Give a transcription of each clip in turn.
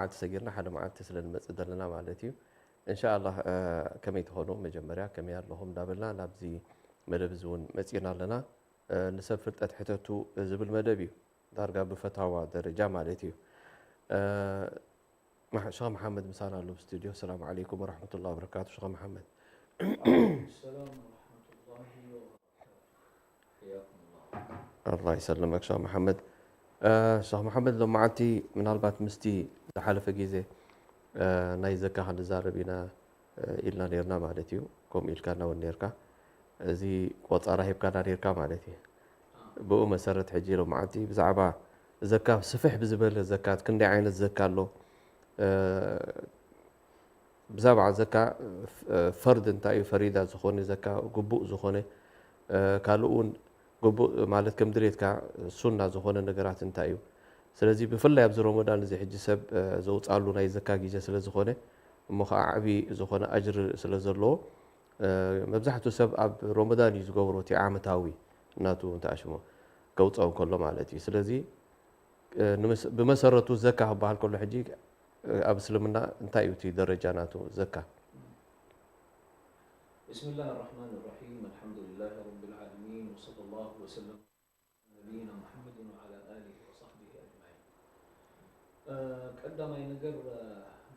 መዓልቲ ሰጊርና ሓደ መዓልቲ ስለ ንመጽእ ዘለና ማለት እዩ። እንሻኣላህ፣ እ፣ ከመይ ትኾኑ? መጀመርያ ከመይ ኣለኹም እንዳበልና ናብዚ መደብ እዚ እውን መጺእና ኣለና። እ፣ ንሰብ ፍልጠት ሕተቱ ዝብል መደብ እዩ። ዳርጋ ብፈታዋ ደረጃ ማለት እዩ። እ፣ ማሕ-፣ ሸኽ መሓመድ ምሳና ኣሎ ኣብ ስቱድዮ። ሰላም ዓለይኩም ወረሕመቱላሂ ወበረካቱ፣ ሸኽ መሓመድ። وعليكم السلام ورحمة الله وبركاته. حياكم الله. ኣላህ ይሰልመክ ሸኽ መሓመድ። እ፣ ሸኽ መሓመድ፣ ሎም መዓልቲ ምናልባት ምስቲ ዝሓለፈ ግዜ፣ እ፣ ናይ ዘካ ክንዛረብ ኢና፣ እ፣ ኢልና ነይርና ማለት እዩ። ከምኡ ኢልካና እውን ነይርካ። እዚ ቆጸራ ሂብካና ነይርካ ማለት እዩ። ብኡ መሰረት ሕጂ ሎም መዓልቲ ብዛዕባ ዘካ ስፍሕ ብዝበለ ዘካት ክንደይ ዓይነት ዘካ ኣሎ፣ እ፣ ብዛዕባ ዘካ፣ እ፣ ፈርድ እንታይ እዩ፣ ፈሪዳ ዝኾነ ዘካ፣ ግቡእ ዝኾነ፣ እ፣ ካልእ እውን ግቡእ ማለት ከም ድሌትካ ሱና ዝኾነ ነገራት እንታይ እዩ። ስለዚ ብፍላይ ኣብዚ ረመዳን እዚ ሕጂ ሰብ፣ እ፣ ዘውፅኣሉ ናይ ዘካ ግዜ ስለ ዝኾነ፣ እሞ ኸዓ ዓብዪ ዝኾነ ኣጅሪ ስለ ዘለዎ፣ እ፣ መብዛሕትኡ ሰብ ኣብ ረመዳን እዩ ዝገብሮ፣ እቲ ዓመታዊ ናቱ እንታይ ሽሞ ከውፅኦ እንከሎ ማለት እዩ። ስለዚ እ፣ ንምስ-፣ ብመሰረቱ ዘካ ክበሃል ከሎ ሕጂ፣ እ፣ ኣብ እስልምና እንታይ እዩ እቲ ደረጃ ናቱ ዘካ? بسم الله الرحمن الرحيم. الحمد لله رب العالمين، وصلى الله وسلم على نبينا محمد وعلى آله وصحبه أجمعين. እ፣ ቀዳማይ ነገር፣ እ፣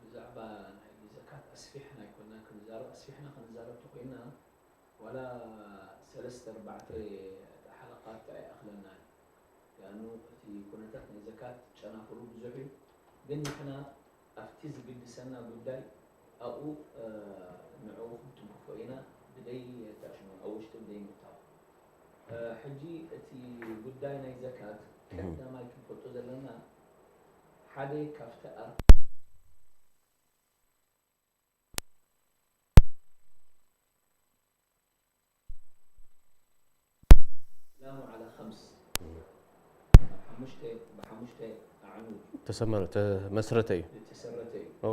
ብዛዕባ ናይ ዘካት ኣስፊሕና ኣይኮንና ክንዛረብ፣ ኣስፊሕና ክንዛረብ ተኾይንና ዋላ ሰለስተ ኣርባዕተ ሓለቃት ኣይኣኽለናን። ያኑ እቲ ኩነታት ናይ ዘካት ጨናፍሩ ብዙሕ እዩ። ግን ንሕና ኣብቲ ዝግድሰና ጉዳይ ኣብኡ፣ እ፣ ንዕኡ ክንትንክፎ ኢና፣ ብደይ ተሽሞ ኣብ ውሽጢ ብደይ ምእታው። እ፣ ሕጂ እቲ ጉዳይ ናይ ዘካት እህ። ቀዳማይ ክንፈልጦ ዘለና ሓደ ካብቲ ኣር-፣ الإسلام على خمس. እህ። ብሓሙሽተ፣ ብሓሙሽተ ኣዕኑድ ተሰመረ-፣ ተመስረተ እዩ። ዝተሰረተ እዩ። ኦ።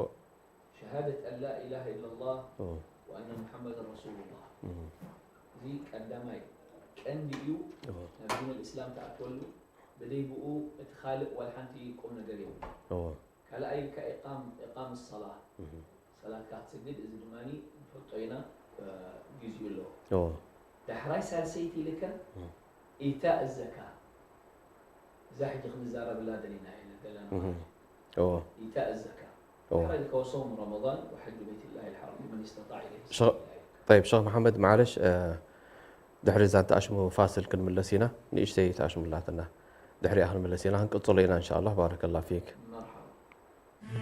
شهادة أن لا إله إلا الله ኦ። وأن محمدا رسول الله. እህ። እዚ ቀዳማይ ቀንዲ እዩ። ኦ። ናብ ዲን الإسلام ትኣትወሉ። ብደይ ብኡ እቲ ካልእ ዋላ ሓንቲ ቁም ነገር የብሉን። ኦ። ካልኣይ ኢልካ ኢቃም፣ ኢቃም ሰላ። እህ። ሰላትካ ክትስግድ፣ እዚ ድማ ንፈልጦ ኢና፣ እ፣ ግዜኡ ኣለዎ። ኦ። ዳሕራይ ሳልሰይቲ ኢልካ እህ። ኢታእ ዘካ። እዛ ሕጂ ክንዛረብላ ደሊና ኢና ዘለና እህ። ማለት እዩ። ኦ። ኢታእ ዘካ። ኦ። ዳሕራይ ኢልካ ወሶም ረመዳን ወሐጁ በይትላሂ ልሐረም ሊመን ስተጣዕ ኢለይሂ ሸ-፣ ሰቢላ ኢልካ። ጠይብ፣ ሸኽ መሓመድ፣ ማዕለሽ፣ እ፣ ድሕሪ እዛ ተኣሽሙ ፋስል ክንምለስ ኢና። ንእሽተይ ተኣሽሙ ኣላትና። ድሕሪኣ ክንምለስ ኢና። ክንቅጽሎ ኢና፣ እንሻኣላህ። ባረከላህ ፊክ። መርሓባ።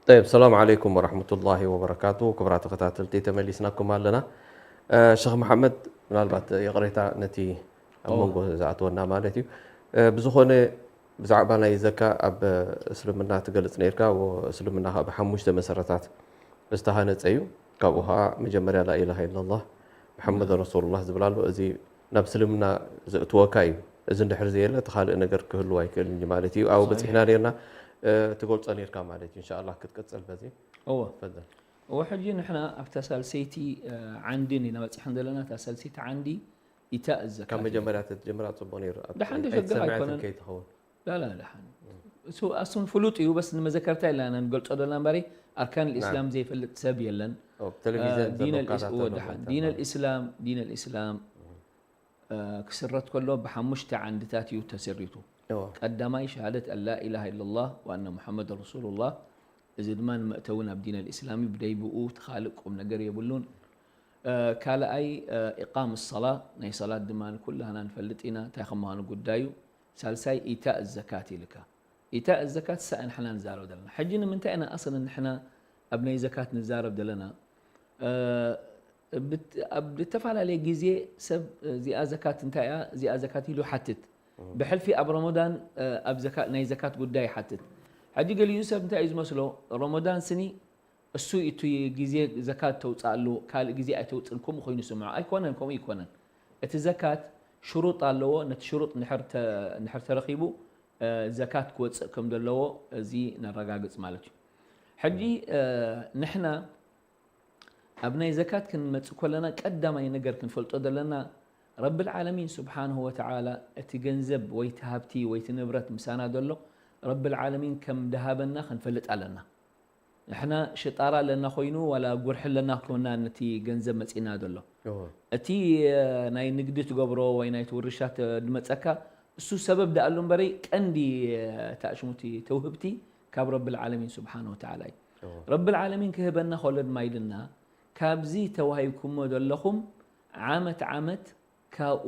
ጠይብ፣ ሰላም ዓለይኩም ወራሕመቱላሂ ወበረካቱ። ክቡራት ተኸታተልቲ፣ ተመሊስናኩም ኣለና። እ፣ ሸኽ መሓመድ፣ ምናልባት ይቕሬታ ነቲ ኣብ ኦ። መንጎ ዝኣተወና ማለት እዩ። እ፣ ብዝኾነ፣ ብዛዕባ ናይ ዘካ ኣብ እስልምና ትገልጽ ነይርካ፣ ወ-፣ እስልምና ኸኣ ብሓሙሽተ መሰረታት ዝተሃነጸ እዩ። ካብኡ ኸኣ መጀመርያ ላኢላሃ ኢለላህ፣ መሓመድ ረሱሉላህ ዝብል ኣሎ። እዚ ናብ እስልምና ዘእትወካ እዩ። እዚ እንድሕር ዘየለ፣ እቲ ካልእ ነገር ክህልው ኣይክእልን እዩ ማለት እዩ። ኣብኡ ሰሒሕ። በጺሕና ነይርና፣ እ፣ ትገልጾ ነይርካ ማለት እዩ። ኢንሻኣላህ ክትቅጽል በዚ። እወ። ተፈደል። እወ፣ ሕጂ ንሕና ኣብታ ሳልሰይቲ፣ እ፣ ዓንዲ ኢና በጺሕና ዘለና። እታ ሳልሰይቲ ዓንዲ ኢታእ ዘካት ካብ እዩ። መጀመርያ ተትጀምራ ጽቡቕ ነይሩ። ኣብ ደሓን ዶ ሸግር ኣይተሰምዐትን ኣይኮነን? ከይትኸውን። ላ፣ ላ፣ ደሓን። እሱ፣ እሱም ፍሉጥ እዩ፣ በስ ንመዘከርታ ኢልና ንገልጾ ዘለና እምበሪ፣ ኣርካን ናም። ልእስላም ዘይፈልጥ ሰብ የለን። ኦ፣ ብቴሌቪዝን እ፣ ዲን ዘሎ ልእስ-፣ እወ፣ ከታተሎ ደሓን። መታን ዲን ማለት። ልእስላም፣ ዲን ልእስላም፣ እ፣ ክስረት ከሎ ብሓሙሽተ ዓንድታት እዩ ተሰሪቱ። እወ። ቀዳማይ ሸሃደት ኣን ላ ኢላሃ ኢለላህ ወኣነ ሙሐመድ ረሱሉላህ። እዚ ድማ ንመእተዊ ናብ ዲን ኣልእስላም እዩ። ብደይ ብኡ እቲ ካልእ ቁም ነገር የብሉን። እ፣ ካልኣይ፣ እ፣ ኢቃም ሰላ፣ ናይ ሰላት ድማ ኩላህና ንፈልጥ ኢና እንታይ ከም ምዃኑ ጉዳዩ። ሳልሳይ ኢታእ ዘካት ኢልካ። ኢታእ ዘካት ሳእ ንሕና ንዛረብ ዘለና። ሕጂ ንምንታይ ኢና ኣስለን ንሕና ኣብ ናይ ዘካት ንዛረብ ዘለና? እ፣ ብት-፣ ኣብ ዝተፈላለየ ግዜ ሰብ እዚኣ ዘካት እንታይ እያ? እዚኣ ዘካት ኢሉ ሓትት። ብሕልፊ ኣብ ረመዳን፣ እ፣ ኣብ ዘካ-፣ ናይ ዘካት ጉዳይ ይሓትት። ሕጂ ገሊኡ ሰብ እንታይ እዩ ዝመስሎ? ረመዳን ስኒ እሱ እቲ ግዜ ዘካት ተውፅኣሉ፣ ካልእ ግዜ ኣይተውፅን፣ ከምኡ ኮይኑ ይስምዖ። ኣይኮነን፣ ከምኡ ኣይኮነን። እቲ ዘካት ሽሩጥ ኣለዎ። ነቲ ሽሩጥ እንድሕር ተ-፣ እንድሕር ተረኺቡ፣ እ፣ ዘካት ክወፅእ ከም ዘለዎ እዚ ነረጋግፅ ማለት እዩ። ሕጂ፣ እ፣ ንሕና ኣብ ናይ ዘካት ክንመጽእ ከለና ቀዳማይ ነገር ክንፈልጦ ዘለና ረብል ዓለሚን ስብሓንሁ ወተዓላ እቲ ገንዘብ ወይ እቲ ሃብቲ ወይ እቲ ንብረት ምሳና ዘሎ ረብል ዓለሚን ከም ደሃበና ክንፈልጥ ኣለና። ንሕና ሽጣራ ኣለና ኮይኑ ዋላ ጉርሒ ኣለና ኮይና ነቲ ገንዘብ መጺና ዘሎ። እዎ። እቲ፣ እ፣ ናይ ንግዲ ትገብሮ ወይ ናይ ትውርሻ ተ-፣ ድመጸካ እሱ ሰበብ ደኣሉ እምበረይ ቀንዲ፣ እ፣ ታእሽሙቲ ተውህብቲ ካብ ረብል ዓለሚን ስብሓንሁ ወተዓላ እዩ። እዎ። ረብል ዓለሚን ክህበና ከሎ ድማ ኢልና ካብዚ ተዋሂብኩሞ ዘለኹም ዓመት ዓመት ካብኡ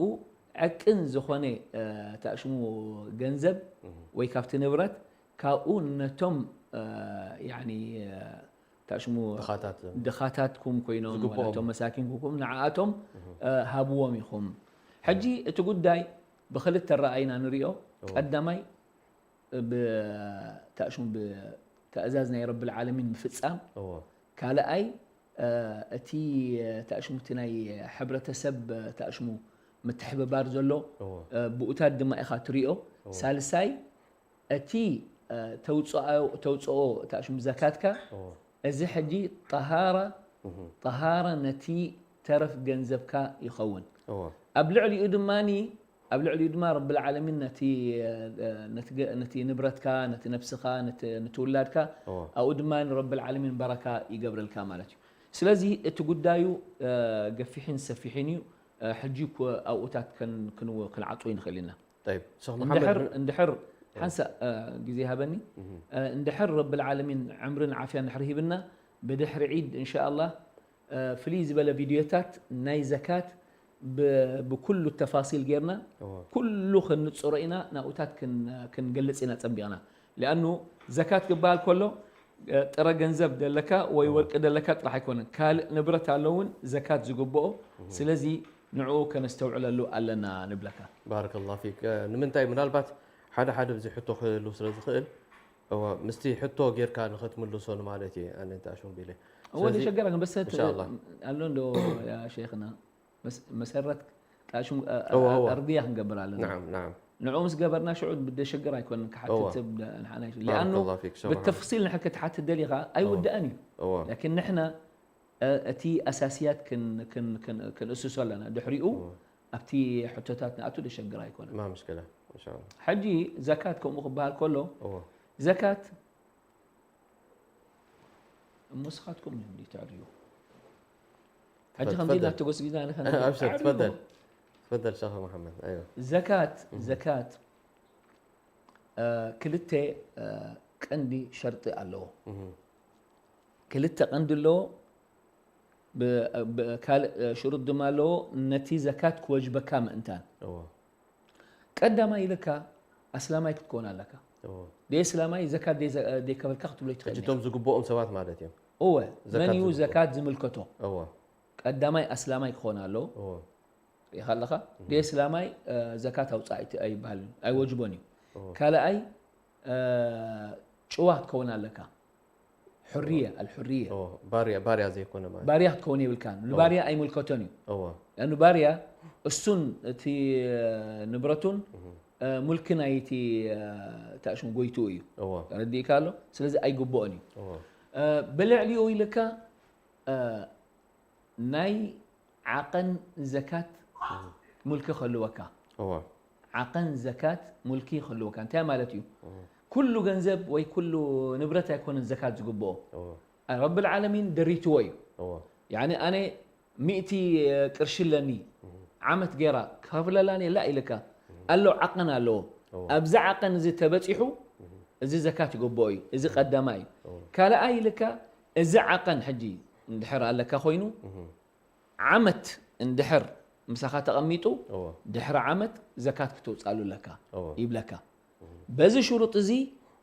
ዕቅን ዝኾነ፣ እ፣ ታእሽሙ ገንዘብ እህ። ወይ ካብቲ ንብረት ካብኡ ነቶም፣ እ፣ ያኒ፣ እ፣ ታእሽሙ ድኻታት። ድኻታትኩም ኮይኖም ዝግብኦም። ወላ እቶም መሳኪንኩም ንዓኣቶም፣ እህ። እ፣ ሃብዎም ኢኹም። ሕጂ እቲ ጉዳይ ብኽልተ ረኣይና ንሪኦ። እዎ። ቀዳማይ ብ-፣ ታእሽሙ ብትእዛዝ ናይ ረብል ዓለሚን ምፍጻም። እዎ። ካልኣይ፣ እ፣ እቲ ታእሽሙ እቲ ናይ ሕብረተሰብ ታእሽሙ ምትሕብባር ዘሎ፣ እዎ። እ፣ ብኡታት ድማ ኢኻ ትሪኦ። እዎ። ሳልሳይ፣ እቲ፣ እ፣ ተውፅኦ፣ ተውፅኦ ታእሽሙ ዘካትካ፣ እዎ። እዚ ሕጂ ጠሃራ፣ እህ። ጠሃራ ነቲ ተረፍ ገንዘብካ ይኸውን። እዎ። ኣብ ልዕሊኡ ድማኒ፣ ኣብ ልዕሊኡ ድማ ረብል ዓለሚን ነቲ፣ እ፣ ነቲ ገ-፣ ነቲ ንብረትካ፣ ነቲ ነብስኻ፣ ነቲ፣ ነቲ ውላድካ፣ እዎ። ኣብኡ ድማ ረብል ዓለሚን በረካ ይገብረልካ ማለት እዩ። ስለዚ እቲ ጉዳዩ፣ እ፣ ገፊሕን ሰፊሕን እዩ። እ፣ ሕጂ እኮ ኣብኡታት ከን-፣ ክንው-፣ ክንዓጽዎ ይንኽእል ኢና። ጠይብ፣ ሸኽ መሓመድ እንድሕር፣ ን-፣ እንድሕር እ። ሓንሳእ፣ እ፣ ግዜ ሃበኒ። እህ። እ፣ እንድሕር ረብል ዓለሚን ዕምርን ዓፍያን እንድሕር ሂብና፣ ብድሕሪ ዒድ እንሻኣላህ፣ እ፣ ፍልይ ዝበለ ቪድዮታት ናይ ዘካት ብ-፣ ብኩሉ ተፋሲል ጌርና፣ እዎ። ኩሉ ክንጽሮ ኢና፣ ናብኡታት ክን-፣ ክንገልጽ ኢና ጸቢቕና። ሊኣኑ ዘካት ክበሃል ከሎ፣ እ፣ ጥረ ገንዘብ ደለካ ወይ እዎ። ወርቂ ደለካ ጥራሕ ኣይኮነን። ካልእ ንብረት ኣሎ እውን ዘካት ዝግብኦ። እህ። ስለዚ ንዕኡ ከነስተውዕለሉ ኣለና ንብለካ። ባረከላሁ ፊክ። እ፣ ንምንታይ ምናልባት ሓደ ሓደ ብዚ ሕቶ ክህሉ ስለ ዝኽእል፣ እወ፣ ምስቲ ሕቶ ጌርካ ንኽትምልሶ ንማለት እየ፣ ኣነ እንተ ኣሽሙቢለ። እወ፣ ስለዚ፣ ደሸገራ ክንበሰት እንሻኣላህ። ኣሎ እንዶ ያ ሸይኽና፣ መስ-፣ መሰረት ጣሽሙ፣ እ፣ እ፣ እወ፣ እወ። ኣርድያ ክንገብር ኣለና። ናዓም፣ ናዓም። ንዕኡ ምስ ገበርና ሽዑ ደሸገር ኣይኮነን ክሓትት እወ። ሰብ ደ-፣ ንሓና ይሽ-፣ ሊኣኑ ባረከላሁ ፊክ፣ ሸኽ መሓመድ። ብተፍሲል ንሕር ክትሓትት ደሊኻ እወ። ኣይውድኣን እዩ። እወ። ላኪን ንሕና፣ እ፣ እቲ ኣሳስያት ክን-፣ ክን-፣ ክን-፣ ክንእስሶ ኣለና። ድሕሪኡ እወ። ኣብቲ ሕቶታት ንኣቱ ደሸግር ኣይኮነን። ማ ምሽክላ፣ እንሻኣላህ። ሕጂ ዘካት ከምኡ ክበሃል ከሎ፣ እወ። ዘካት እሞ ንስኻትኩም እዮም ድዩ ተዕርዩ? ሕጂ ተፈ-፣ ከምዚ ኢልና ተፈደል። ተጎስጊዝና ንኸ-፣ ኣብሽር፣ ተዕርዩ። ተፈደል። ተፈደል ሸኽ መሓመድ፣ ኣይዋ። ዘካት፣ እህ። ዘካት፣ እ፣ ክልተ፣ እ፣ ቀንዲ ሸርጢ ኣለዎ። እህ። ክልተ ቀንዲ ኣለዎ። ብ-፣ ብ-፣ ካልእ ሽሩጥ ድማ ኣለዎ፣ ነቲ ዘካት ክወጅበካ ምእንታን። እዎ። ቀዳማይ ኢልካ ኣስላማይ ክትከውን ኣለካ። እዎ። ደይ ኣስላማይ ዘካት ደይ ዘ-፣ ደይከፈልካ ክትብሎ ሕጂ ይትኽእል እቶም ዝግብኦም ሰባት ማለት እዮም። እወ፣ ዘካት መን እዩ ዝግብኦም። ዘካት ዝምልከቶ? እዎ። ቀዳማይ ኣስላማይ ክኾን ኣለዎ። እዎ። ሪኢኻ ኣለኻ? እህ። ደይ ኣስላማይ፣ እ፣ ዘካት ኣውፅእ ኣይቲ-፣ ኣይበሃልን፣ ኣይወጅቦን እዩ። እዎ። ካልኣይ፣ እ፣ ጭዋ ክትከውን ኣለካ። ሕርየ፣ ኣልሕርየ። ኦ፣ ባርያ፣ ባርያ ዘይኮነ ማለት። ባርያ ክትከውን የብልካን። ኦ። ንባርያ ኣይምልከቶን እዩ። እወ። ለኣኑ ባርያ እሱን እቲ፣ እ፣ ንብረቱን፣ እህ። እ፣ ሙልኪ ናይቲ፣ እ፣ ታእሽሙ ጎይትኡ እዩ። እወ። ተረዲእካ ኣሎ? ስለዚ ኣይግብኦን እዩ። እወ። እ፣ ብልዕሊኡ ኢልካ፣ እ፣ ናይ ዓቐን ዘካት እህ። ሙልኪ ክህልወካ። እወ። ዓቐን ዘካት ሙልኪ ክህልወካ። እንታይ ማለት እዩ? እወ። ኩሉ ገንዘብ ወይ ኩሉ ንብረት ኣይኮነን ዘካት ዝግብኦ። እወ። ረብል ዓለሚን ደሪትዎ እዩ። እወ። ያኒ ኣነ ሚእቲ ቅርሺ ኣለኒ፣ እህ። ዓመት ጌራ ከፍለላን የላ ኢልካ። እህ። ኣሎ ዓቐን ኣለዎ። እወ። ኣብዚ ዓቐን እዚ ተበጺሑ እህ። እዚ ዘካት ይግብኦ እዩ። እዚ ቀዳማይ እዩ። ካልኣይ ኢልካ፣ እዚ ዓቐን ሕጂ እንድሕር ኣለካ ኮይኑ፣ ዓመት እንድሕር ምሳኻ ተቐሚጡ፣ ድሕሪ ዓመት ዘካት ክተውፅኣሉ ኣለካ ይብለካ። በዚ ሽሩጥ እዚ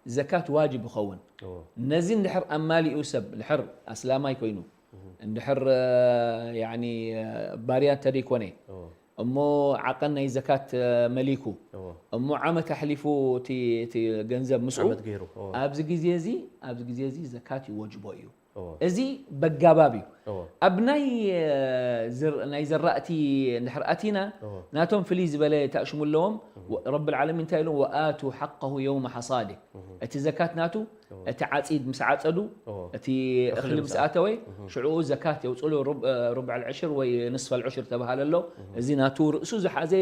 ዘካት ዋጅብ ይኸውን። ነዚ እንድሕር ኣማሊኡ ሰብ፣ ድሕር ኣስላማይ ኮይኑ፣ እንድሕር፣ እ፣ ያኒ፣ እ፣ ባርያ እንተደይኮነ፣ እሞ ዓቐን ናይ ዘካት፣ እ፣ መሊኩ፣ እሞ ዓመት ኣሕሊፉ እቲ፣ እቲ ገንዘብ ምስኡ፣ ዓመት ገይሩ፣ እዎ። ኣብዚ ግዜ እዚ፣ ኣብዚ ግዜ እዚ ዘካት ይወጅቦ እዩ። እዎ። እዚ በጋባብ እዩ። እዎ። ኣብ ናይ፣ እ፣ ዝር-፣ ናይ ዘራእቲ እንድሕር ኣቲና፣ እዎ። ናቶም ፍልይ ዝበለ ተእሽሙ ኣለዎም። እዎ። ወ-፣ ረብል ዓለሚን እንታይ ኢሎም? "ወኣቱ ሓቀሁ የውመ ሓሳዲ።" እዎ። እቲ ዘካት ናቱ፣ እዎ። እቲ ዓጺድ ምስ ዓጸዱ፣ እዎ። እቲ እኽሊ እኽሊ ምስ ምስ ኣተወ፣ እዎ። ሽዑኡ ዘካት የውጽሉ፣ ሩብ-፣ እ፣ ሩብዕ ልዕሽር ወይ ንስፈ ልዕሽር ተባሃለ ኣሎ። እዎ። እዚ ናቱ ርእሱ ዝሓዘ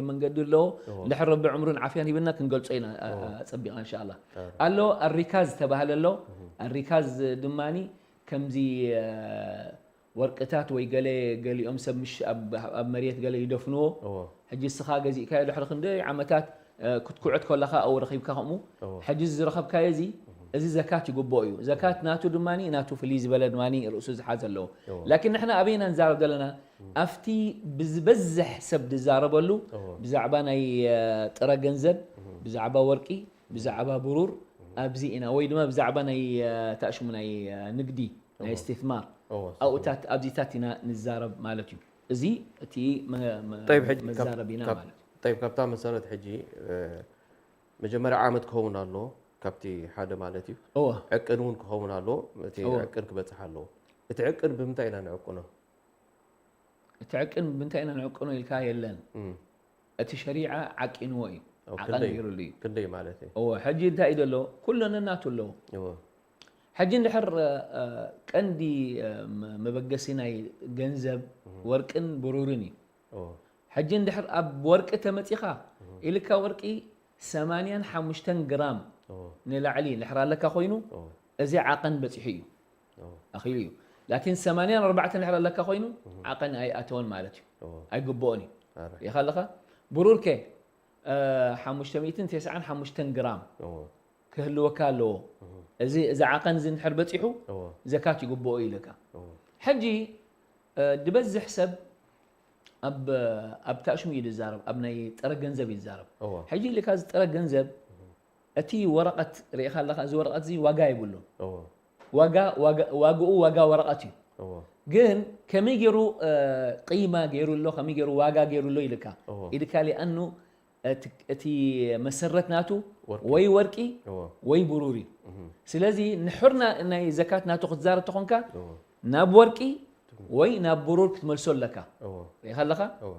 መንገዲ ኣለዎ። እዎ። እንድሕር ረቢ ዕምሩን ዓፍያን ሂብና ክንገልጾ ኢና፣ እ፣ እዎ። እ፣ ጸቢቕና እንሻኣላ። ኣረ። ኣሎ፣ ኣሪካዝ ተባሃለ ኣሎ። እዎ። ኣሪካዝ ድማኒ ከምዚ፣ እ፣ ወርቅታት ወይ ገለ ገሊኦም ሰብ ምሽ ኣብ፣ ኣብ መሬት ገለ ይደፍንዎ። እዎ። ሕጂ እስኻ ገዚእካዮ ድሕሪ ክንደይ ዓመታት፣ እ፣ ክትኩዕት ከለኻ ኣብኡ ረኺብካ ከምኡ። እዎ። ሕጂ እዚ ዝረኸብካዮ እዚ፣ እዚ ዘካት ይግብኦ እዩ። ዘካት ናቱ ድማኒ፣ ናቱ ፍልይ ዝበለ ድማኒ ርእሱ ዝሓዘ ኣለዎ። እዎ። ላኪን ንሕና ኣበይና ንዛረብ ዘለና? ኣብቲ ብዝበዝሕ ሰብ ዝዛረበሉ እዎ። ብዛዕባ ናይ፣ እ፣ ጥረ ገንዘብ፣ ብዛዕባ ወርቂ፣ ብዛዕባ ብሩር ኣብዚ ኢና፣ ወይ ድማ ብዛዕባ ናይ፣ እ፣ ታሽሙ ናይ፣ እ፣ ንግዲ፣ ናይ እዎ። እስትትማር እዎ፣ ኣብኡታት፣ ኣብዚታት ኢና ንዛረብ ማለት እዩ። እዚ እቲ መ-፣ መ-፣ ጠይብ፣ ሕጂ ካብ፣ መዛረቢና ካብ፣ ማለት እዩ። ጠይብ፣ ካብታ መሰረት ሕጂ፣ እ፣ መጀመርያ ዓመት ክኸውን ኣለዎ፣ ካብቲ ሓደ ማለት እዩ። እዎ። ዕቅን እውን ክኸውን ኣለዎ፣ እቲ እዎ። ዕቅን ክበጽሕ ኣለዎ። እቲ ዕቅን ብምንታይ ኢና ንዕቅኖ? እቲ ዕቅን ብምንታይ ኢና ንዕቅኖ ኢልካ የለን። እም። እቲ ሸሪዓ ዓቂንዎ እዩ። ኦ፣ ዓቐን ክንደይ? ገይሩሉ እዩ። ክንደይ ማለት እዩ? እዎ፣ ሕጂ እንታይ እዩ ዘሎ? ኩሉ ነናቱ ኣለዎ። እዎ። ሕጂ እንድሕር፣ እ፣ እ፣ ቀንዲ፣ እ፣ መ-፣ መበገሲ ናይ ገንዘብ እም። ወርቅን ብሩርን እዩ። እዎ። ሕጂ እንድሕር ኣብ ወርቂ ተመጺኻ፣ እም። ኢልካ ወርቂ ሰማንያን ሓሙሽተን ግራም እዎ። ንላዕሊ እንድሕር ኣለካ ኮይኑ፣ እዎ። እዚ ዓቐን በጺሑ እዩ። እዎ። ኣኺሉ እዩ። ላኪን ሰማንያን ኣርባዕተን እንድሕር ኣለካ ኮይኑ፣ እዎ። ዓቐን ኣይኣተወን ማለት እዩ። እዎ። ኣይግብኦን እዩ። ኣረ። ሪኢኻ ኣለኻ? ብሩር ከ፣ እ፣ ሓሙሽተ ሚእትን ተስዓን ሓሙሽተን ግራም እዎ። ክህልወካ ኣለዎ። እዎ። እዚ፣ እዚ ዓቐን እዚ እንድሕር በጺሑ፣ እዎ። ዘካት ይግብኦ እዩ ኢለካ። እዎ። ሕጂ፣ እ፣ ዝበዝሕ ሰብ ኣብ፣ ኣብ ታሽሙ እዩ ዝዛረብ፣ ኣብ ናይ ጥረ ገንዘብ እዩ ዝዛረብ። እዎ። ሕጂ ኢልካ እዚ ጥረ ገንዘብ፣ እቲ ወረቐት ርኢኻ ኣለኻ፣ እዚ ወረቐት እዚ ዋጋ የብሉን። እዎ። ዋጋ፣ ዋጋ፣ ዋግኡ ዋጋ ወረቐት እዩ። እዎ። ግን ከመይ ገይሩ፣ እ፣ ቂማ ገይሩ ኣሎ፣ ከመይ ገይሩ ዋጋ ገይሩ ኣሎ ኢልካ። እዎ። ኢልካ ሊኣኑ እቲ፣ እቲ መሰረት ናቱ ወርቂ። ወይ ወርቂ እዎ። ወይ ብሩር እዩ። እህ። ስለዚ ንሑር ና-፣ ናይ ዘካት ናቱ ክትዛረብ ተኾንካ እዎ። ናብ ወርቂ ወይ ናብ ብሩር ክትመልሶ ኣለካ። እዎ። ርኢኻ ኣለኻ? እዎ።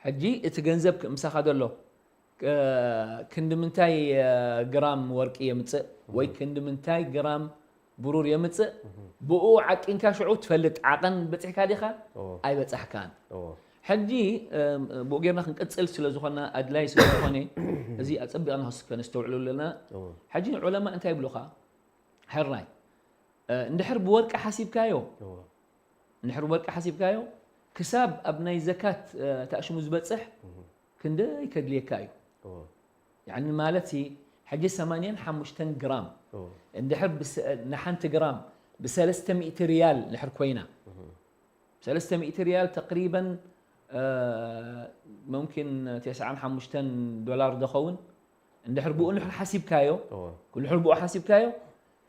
ሕጂ እቲ ገንዘብ ክ-፣ ምሳኻ ዘሎ፣ እ፣ ክንዲ ምንታይ፣ እ፣ ግራም ወርቂ የምጽእ ወይ እህ። ክንዲ ምንታይ ግራም ብሩር የምጽእ፣ እህ። ብኡ ዓቂንካ ሽዑ ትፈልጥ፣ ዓቐን በጺሕካ ዲኻ? እዎ። ኣይበጻሕካን። እዎ። ሕጂ፣ እ፣ ብኡ ጌርና ክንቅጽል ስለ ዝኾንና፣ ኣድላይ ስለ ዝኾነ፣ እዚ ኣጸቢቕና ክስ-፣ ከነስተውዕሎ ኣለና። እዎ። ሕጂ ንዑለማ እንታይ ይብሉኻ? ሕራይ፣ እ፣ እንድሕር ብወርቂ ሓሲብካዮ፣ እዎ። እንድሕር ብወርቂ ሓሲብካዮ፣ ክሳብ ኣብ ናይ ዘካት፣ እ፣ ታእሽሙ ዝበጽሕ፣ እህ። ክንደይ ከድልየካ እዩ? እዎ። ያኒ ማለት ሲ፣ ሕጂ ሰማንያን ሓሙሽተን ግራም እዎ። እንድሕር ብስ-፣ ንሓንቲ ግራም ብሰለስተ ሚእቲ ሪያል እንድሕር ኮይና፣ እህ። ሰለስተ ሚእቲ ሪያል ተቅሪበን፣ እ፣ ሙምኪን ተስዓን ሓሙሽተን ዶላር ዶ ኸውን? እንድሕር ብኡ ንሕር ሓሲብካዮ፣ እዎ። ንሕር ብኡ ሓሲብካዮ፣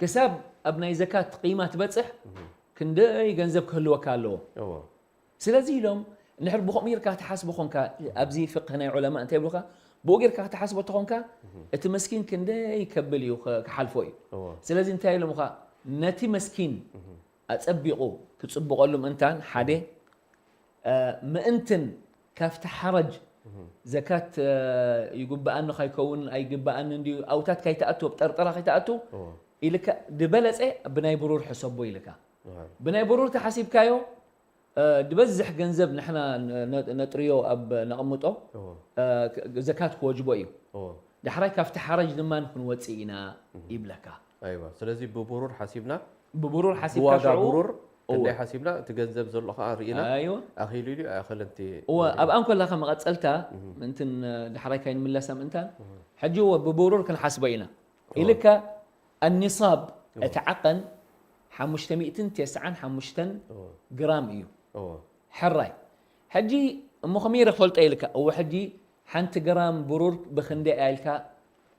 ክሳብ ኣብ ናይ ዘካት ቂማ ትበጽሕ፣ እህ። ክንደይ ገንዘብ ክህልወካ ኣለዎ? እዎ። ስለዚ ኢሎም፣ እንድሕር ብኸምኡ ጌርካ ትሓስቦ ኾንካ፣ ኣብዚ ፍቅህ ናይ ዑለማ እንታይ ይብሉኻ? ብኡ ጌርካ ክትሓስቦ ተኾንካ፣ እህ። እቲ መስኪን ክንደይ ከብል እዩ፣ ከ-፣ ክሓልፎ እዩ። እዎ። ስለዚ እንታይ ኢሎምኻ? ነቲ መስኪን እህ። ኣጸቢቑ ክጽብቐሉ ምእንታን፣ ሓደ፣ እ፣ ምእንትን ካብቲ ሓረጅ እህ። ዘካት፣ እ፣ ይግብኣኒ ከይከውን ኣይግብኣንን ድዩ፣ ኣብኡታት ከይትኣቱ፣ ኣብ ጠርጠራ ከይትኣቱ እዎ። ኢልካ፣ ዝበለጸ ብናይ ብሩር ሕሰቦ ኢልካ። እህ። ብናይ ብሩር ተሓሲብካዮ፣ እ፣ ዝበዝሕ ገንዘብ ንሕና ነ-፣ ነ-፣ ነጥርዮ ኣብ ነቕምጦ፣ እዎ። እ፣ ክ-፣ ዘካት ክወጅቦ እዩ። እዎ። ዳሕራይ ካብቲ ሓረጅ ድማ ክንወጽእ ኢና እህ። ይብለካ። ኣይዋ፣ ስለዚ ብብሩር ሓሲብና፣ ብብሩር ሓሲብካ ብዋጋ ሽዑ፣ ብሩር ክንደይ እዎ። ሓሲብና፣ እቲ ገንዘብ ዘሎ ኸዓ ርኢና፣ ኣይዋ። ኣኺሉ ድዩ ኣይኣኸለን እቲ እዎ፣ ወርቂ? ኣብኣ እንኮላኻ መቐጸልታ፣ እህ። ምእንትን፣ እ፣ ዳሕራይ ካይንምለሳ ምእንታን፣ እህ። ሕጂ እዎ ብብሩር ክንሓስቦ ኢና። ኢልካ ኣኒሳብ እቲ ዓቐን ሓሙሽተ ሚእትን ተስዓን ሓሙሽተን ግራም እዩ። ሕራይ። ሕጂ እሞ ከመይ ኢለ ክፈልጦ ኢልካ? እወ፣ ሕጂ ሓንቲ ግራም ብሩር ብክንደይ እያ ኢልካ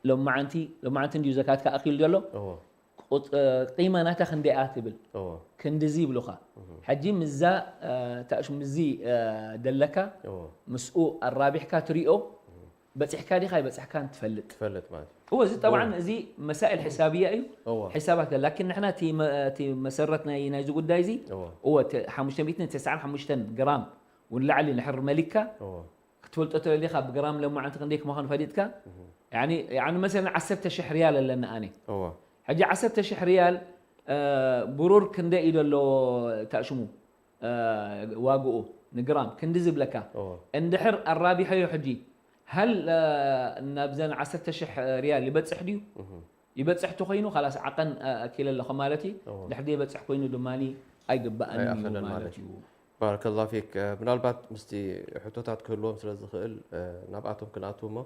ሎማዓንቲ፣ ሎማዓንቲ እንድዩ ዘካትካ ኣኪሉ ዘሎ። ቂማ ናታ ክንደይ እያ ትብል? ክንድዚ ይብሉኻ። ሕጂ ምዛ ታእሽ ምዚ ደለካ ምስኡ ኣራቢሕካ ትሪኦ፣ በፂሕካ ዲኻ ኣይበፅሕካን ትፈልጥ። ትፈልጥ ማለት እዩ። እወ፣ እዚ ጠብዓን እዚ መሳኢል ሕሳብያ እዩ። እወ። ሕሳባት ላኪን ንሕና እቲ መ- እቲ መሰረት ናይ ናይዚ ጉዳይ እዚ እወ። እወ፣ እቲ ሓሙሽተ ሚእትን ተስዓን ሓሙሽተን ግራም እውን ላዕሊ ንሕር መሊካ እወ። ክትፈልጦ ተደሊኻ ብግራም ለማዓንቲ ክንደይ ክመኾን ፈሊጥካ። ያኒ ያኒ መሰለን ዓሰርተ ሽሕ ሪያል ኣለና ኣነ። እወ። ሕጂ ዓሰርተ ሽሕ ሪያል ብሩር ክንደይ እዩ ደሎ ታሽሙ ዋግኡ ንግራም ክንዲ ዝብለካ። እወ። እንድሕር ኣራቢሐዮ ሕጂ ሃል ናብዘን ዓሰርተ ሽሕ ሪያል ይበፅሕ ድዩ? ይበፅሕ ተኮይኑ ካላስ ዓቐን ኣኪለ ኣለኹ ማለት እዩ። እወ። ድሕር ዘይበፅሕ ኮይኑ ድማ ኣይግባእን እዩ ኣይኣኸለን ማለት ማለት እዩ። ባረከላ ፊክ። ምናልባት ምስቲ ሕቶታት ክህልዎም ስለ ዝኽእል ናብኣቶም ክንኣትው እሞ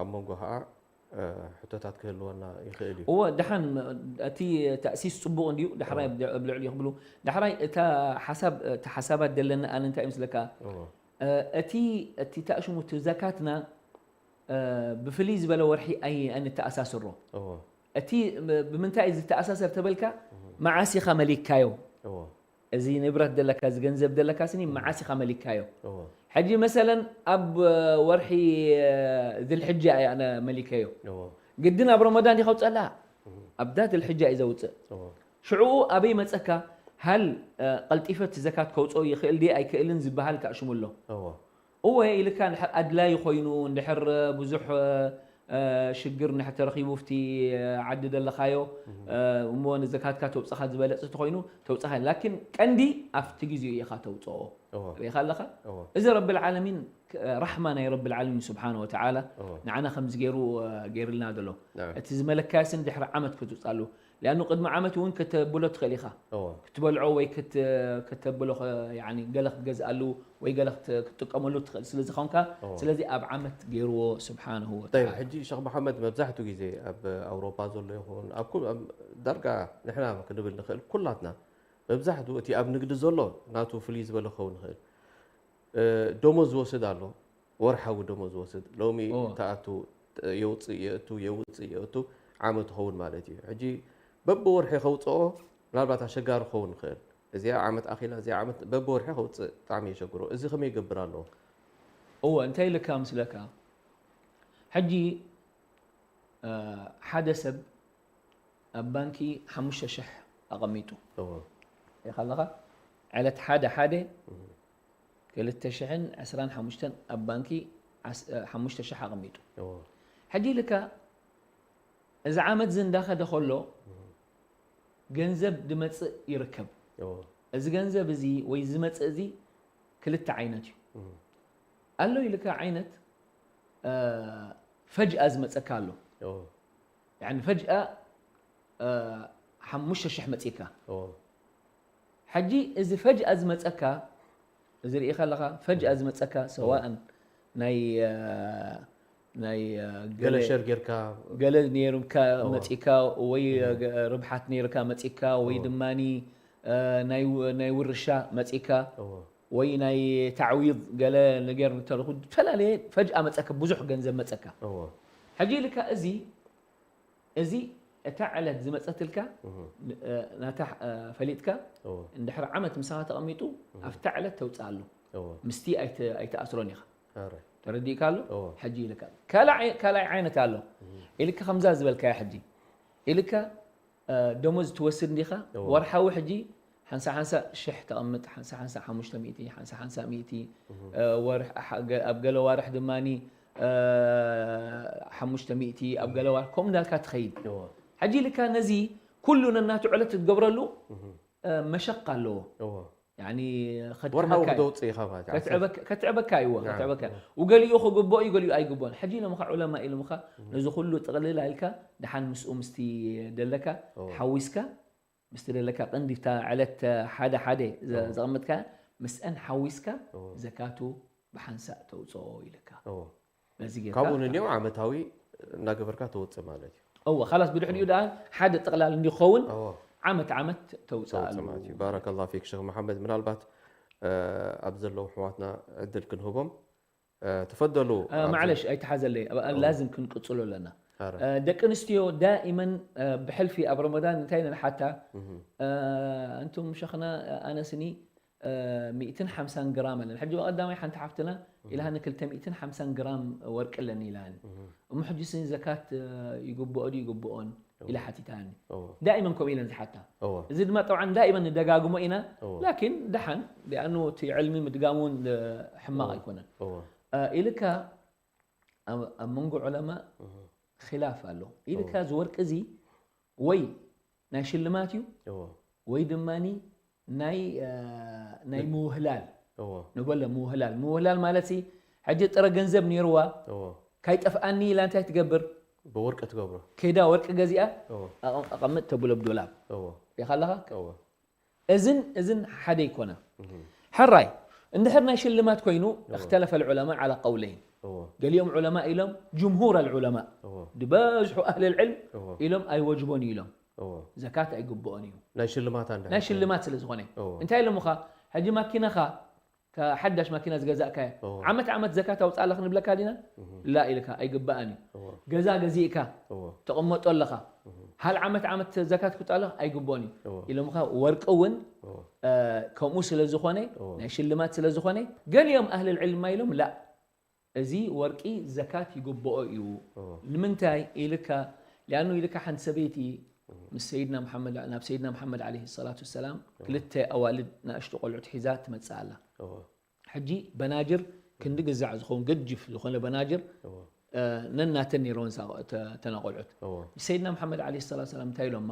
ኣብ መንጎ ከዓ ሕቶታት ክህልወና ይኽእል እዩ። እወ፣ ደሓን እቲ ተእሲስ ፅቡቕ እንድዩ። ዳሕራይ ኣብ ልዕሊኡ ክብሉ ዳሕራይ እታ ሓሳብ እቲ ሓሳባት ዘለና ኣነ እንታይ ምስለካ እወ። እቲ እቲ ታእሽሙ እቲ ዘካትና ብፍልይ ዝበለ ወርሒ ኣይ ኣንተኣሳስሮ። እወ። እቲ ብምንታይ ዝተኣሳሰር ተበልካ መዓስ ኢኻ መሊካዮ? እወ። እዚ ንብረት ደለካ እዚ ገንዘብ ደለካ ስኒ መዓስ ኢኻ መሊካዮ? እወ። ሕጂ መሰለን ኣብ ወርሒ ዝልሕጃ እየ ኣነ መሊከዮ። እወ። ግድን ኣብ ረመዳን ዲኻ ውፅእ ኣለካ? ኣብዳ ዝልሕጃ እዩ ዘውፅእ። እወ። ሽዕኡ ኣበይ መፀካ? ሃል ቀልጢፈ እቲ ዘካት ከውፅኦ ይኽእል ድየ ኣይክእልን ዝበሃል ታእሽሙ ኣሎ። እወ። እወ ኢልካ እንድሕር ኣድላይ ኮይኑ እንድሕር ብዙሕ ሽግር እንድሕር ተረኺቡ ፍቲ ዓዲ ደለኻዮ እሞ ንዘካትካ ተውፅኻ ዝበለፅ ተኮይኑ ተውፅኻ ላኪን ቀንዲ ኣብቲ ግዜኡ ኢኻ ተውፅኦ። እወ። ሪኢኻ ኣለኻ? እወ። እዚ ረብል ዓለሚን ራሕማ ናይ ረብል ዓለሚን ስብሓነ ወተዓላ እወ። ንዓና ከምዚ ገይሩ ገይርልና ዘሎ። ናም። እቲ ዝመለካዮ ስኒ ድሕሪ ዓመት ክትውፅኣሉ። ሊኣኑ ቅድሚ ዓመት እውን ከተብሎ ትኽእል ኢኻ። እወ። ክትበልዖ ወይ ክት- ከተብሎ ኸ- ያኒ ገለ ክትገዝኣሉ ወይ ገለ ክት- ክትጥቀመሉ ትኽእል ስለ ዝኾንካ እወ። ስለዚ ኣብ ዓመት ገይርዎ ስብሓንሁ ጠይብ ወተዓላ። ሕጂ ሸኽ መሓመድ መብዛሕትኡ ግዜ ኣብ ኣውሮፓ ዘሎ ይኹን ኣብ ኩ- ኣብ ዳርጋ ንሕና ክንብል ንኽእል ኩላትና መብዛሕትኡ እቲ ኣብ ንግዲ ዘሎ ናቱ ፍልይ ዝበለ ክኸውን ይኽእል። ደሞዝ ዝወስድ ኣሎ፣ ወርሓዊ ደሞዝ ዝወስድ ሎሚ እወ። ተኣቱ የውፅእ የእቱ የውፅእ የእቱ ዓመት ክኸውን ማለት እዩ። ሕጂ በብወርሒ ከውፅኦ ምናልባት ኣሸጋሪ ክኸውን ይኽእል። እዚኣ ዓመት ኣኺላ እዚኣ ዓመት በብወርሒ ከውፅእ ብጣዕሚ የሸግሮ። እዚ ከመይ ይገብር ኣለዎ? እወ እንታይ ኢልካ ምስለካ ሕጂ ሓደ ሰብ ኣብ ባንኪ ሓሙሽተ ሽሕ ኣቐሚጡ እወ። ኢኻ ኣለኻ ዕለት ሓደ ሓደ ክልተ ሽሕን ዕስራን ሓሙሽተን ኣብ ባንኪ ዓስ- ሓሙሽተ ሽሕ ኣቐሚጡ እወ። ሕጂ ኢልካ እዚ ዓመት እዚ እንዳኸደ ከሎ ገንዘብ ድመፅእ ይርከብ። እወ። እዚ ገንዘብ እዚ ወይ ዝመፅእ እዚ ክልተ ዓይነት እዩ። ኣሎ ኢልካ ዓይነት ፈጅኣ ዝመፀካ ኣሎ። እወ። ያኒ ፈጅኣ ሓሙሽተ ሽሕ መፂካ እወ። ሕጂ እዚ ፈጅኣ ዝመፀካ እዚ ርኢኻ ኣለኻ ፈጅኣ ዝመፀካ ሰዋእን ናይ ናይ ገለ ሸር ጌርካ ገለ ነይሩካ እወ። መፂካ ወይ ርብሓት ነይርካ መፂካ ወይ እወ። ድማ ናይ ውርሻ መፂካ እወ። ወይ ናይ ታዕዊድ ገለ ነገር እንተለኹ ዝተፈላለየ ፈጅኣ መፀካ ብዙሕ ገንዘብ መፀካ እወ። ሕጂ ኢልካ እዚ እዚ እታ ዕለት ዝመፀትልካ ናታ ፈሊጥካ እወ። እንድሕር ዓመት ምሳኻ ተቐሚጡ ኣብታ ዕለት ተውፅእ ኣሎ እወ። ምስቲ ኣይተ- ኣይተኣስሮን ኢኻ ኣረ። ተረዲእካ ኣሎ እወ። ሕጂ ኢልካ ካልኣይ ካልኣይ ዓይነት ኣሎ ኢልካ ከምዛ ዝበልካያ ሕጂ ኢልካ ደሞዝ ትወስድ እንዲኻ እወ። ወርሓዊ ሕጂ ሓንሳ ሓንሳ ሽሕ ተቐምጥ ሓንሳ ሓንሳ ሓሙሽተ ሚእቲ ሓንሳ ሓንሳ ሚእቲ ወርሕ ሓ- ገ- ኣብ ገለ ዋርሕ ድማ ሓሙሽተ ሚእቲ ኣብ ገለ ዋርሕ ከምኡ እንዳልካ ትኸይድ እወ። ሕጂ ኢልካ ነዚ ኩሉ ነናቱ ዕለት ክትገብረሉ መሸቅ ኣለዎ እወ። ያኒ ወርሓዊ ከትዕበካ እዩ። ክተውፅእ ኢኻ ማለት እዩ። ከትዕበካ- ከትዕበካ እይዎ ናም። ከትዕበካ ወገሊኡ ክግብኦ እዩ ገሊኡ ኣይግብኦን ሕጂ ኢሎምኻ ዑለማ ኢሎምኻ ነዚ ኩሉ ጥቕልል ኣልካ ደሓን ምስኡ ምስቲ ደለካ እወ። ሓዊስካ ምስቲ ደለካ ቅንዲታ ዕለት ሓደ ሓደ ዘ- እወ። ዘቐምጥካ ምስአን ሓዊስካ እወ። ዘካቱ ብሓንሳእ ተውፅኦ ኢልካ እወ። በዚ ጌርካ ካብኡ ንንየው ዓመታዊ እናገበርካ ተወፅእ ማለት እዩ። እወ፣ ኻላስ ብድሕሪኡ ደኣ ሓደ ጥቕላል እንዲኸውን እዎ ዓመት ዓመት ተውፅኣሉ። ሰውፅማት እዩ። ባረከላሁ ፊክ ሸኽ መሓመድ። ምናልባት ኣብ ዘለዉ ኣሕዋትና ዕድል ክንህቦም ተፈደሉ። ማዕለሽ ኣይተሓዘለይ፣ ላዝም ክንቅፅሎ ኣለና። ደቂ ኣንስትዮ ዳኢመን ብሕልፊ ኣብ ረመዳን እንታይ ኢለን ሓታ፣ እንቱም ሸኽና ኣነስኒ ሚእትን ሓምሳን ግራም ኣለኒ። ሕጂ ብቐዳማይ ሓንቲ ሓፍትና ኢላኒ ክልተ ሚእትን ሓምሳን ግራም ወርቂ ኣለኒ ኢላኒ። እሞ ሕጂ ስኒ ዘካት ይግብኦ ድዩ ይግብኦን ኢላ ሓቲታኒ። ዳኢመን ከምኡ ኢለን ዝሓታ። እዚ ድማ ጠብዓን ዳኢመን ንደጋግሞ ኢና። ላኪን ደሓን ሊኣኑ እቲ ዕልሚ ምድጋም እውን ሕማቕ ኣይኮነን። ኢልካ ኣብ መንጎ ዑለማ ኺላፍ ኣሎ። ኢልካ እዚ ወርቂ እዚ ወይ ናይ ሽልማት እዩ ወይ ድማ ናይ ናይ ምውህላል ንበሎ ምውህላል ምውህላል ማለት ሕጂ ጥረ ገንዘብ ነይርዋ ካይጠፍኣኒ ኢላ እንታይ ትገብር? ብወርቂ ትገብሮ። ከይዳ ወርቂ ገዚኣ ኣቐምጥ ተብሎ ብዶላብ ኢኻ ኣለኻ። እዝን እዝን ሓደ ይኮና። ሕራይ እንድሕር ናይ ሽልማት ኮይኑ እክተለፈ ልዑለማ ዓላ ቀውለይን፣ ገሊኦም ዑለማ ኢሎም ጅምሁር ኣልዑለማ ድበዝሑ ኣህል ልዕልም ኢሎም ኣይወጅቦን እዩ ኢሎም። ዘካት ኣይግብኦን እዩ ናይ ሽልማት ኣንድ ናይ ሽልማት ስለ ዝኾነ። እንታይ ኢሎምኻ? ሕጂ ማኪናኻ ሓዳሽ ማኪና ዝገዛእካያ ዓመት ዓመት ዘካት ኣውፅኣላ ክንብለካ ዲና? ላ ኢልካ ኣይግባእን እዩ። ገዛ ገዚእካ ተቕመጦ ኣለኻ፣ ሃል ዓመት ዓመት ዘካት ክውፅኣላ ኣይግብኦን እዩ ኢሎምኻ። ወርቂ እውን ከምኡ ስለ ዝኾነ ናይ ሽልማት ስለ ዝኾነ ገሊኦም ኣህል ልዕልማ ኢሎም ላ እዚ ወርቂ ዘካት ይግብኦ እዩ። ንምንታይ ኢልካ? ሊኣኑ ኢልካ ሓንቲ ሰበይቲ ምስ ሰይድና መሓመድ ናብ ሰይድና መሓመድ ዓለይሂ ሰላቱ ወሰላም ክልተ ኣዋልድ ንኣሽቱ ቆልዑት ሒዛ ትመጽእ ኣላ። ሕጂ በናጅር ክንዲ ግዛዕ ዝኸውን ገጅፍ ዝኾነ በናጅር ነናተን ነይረወን ተን ቆልዑት። ሰይድና መሓመድ ዓለይሂ ሰላቱ ወሰላም እንታይ ኢሎማ?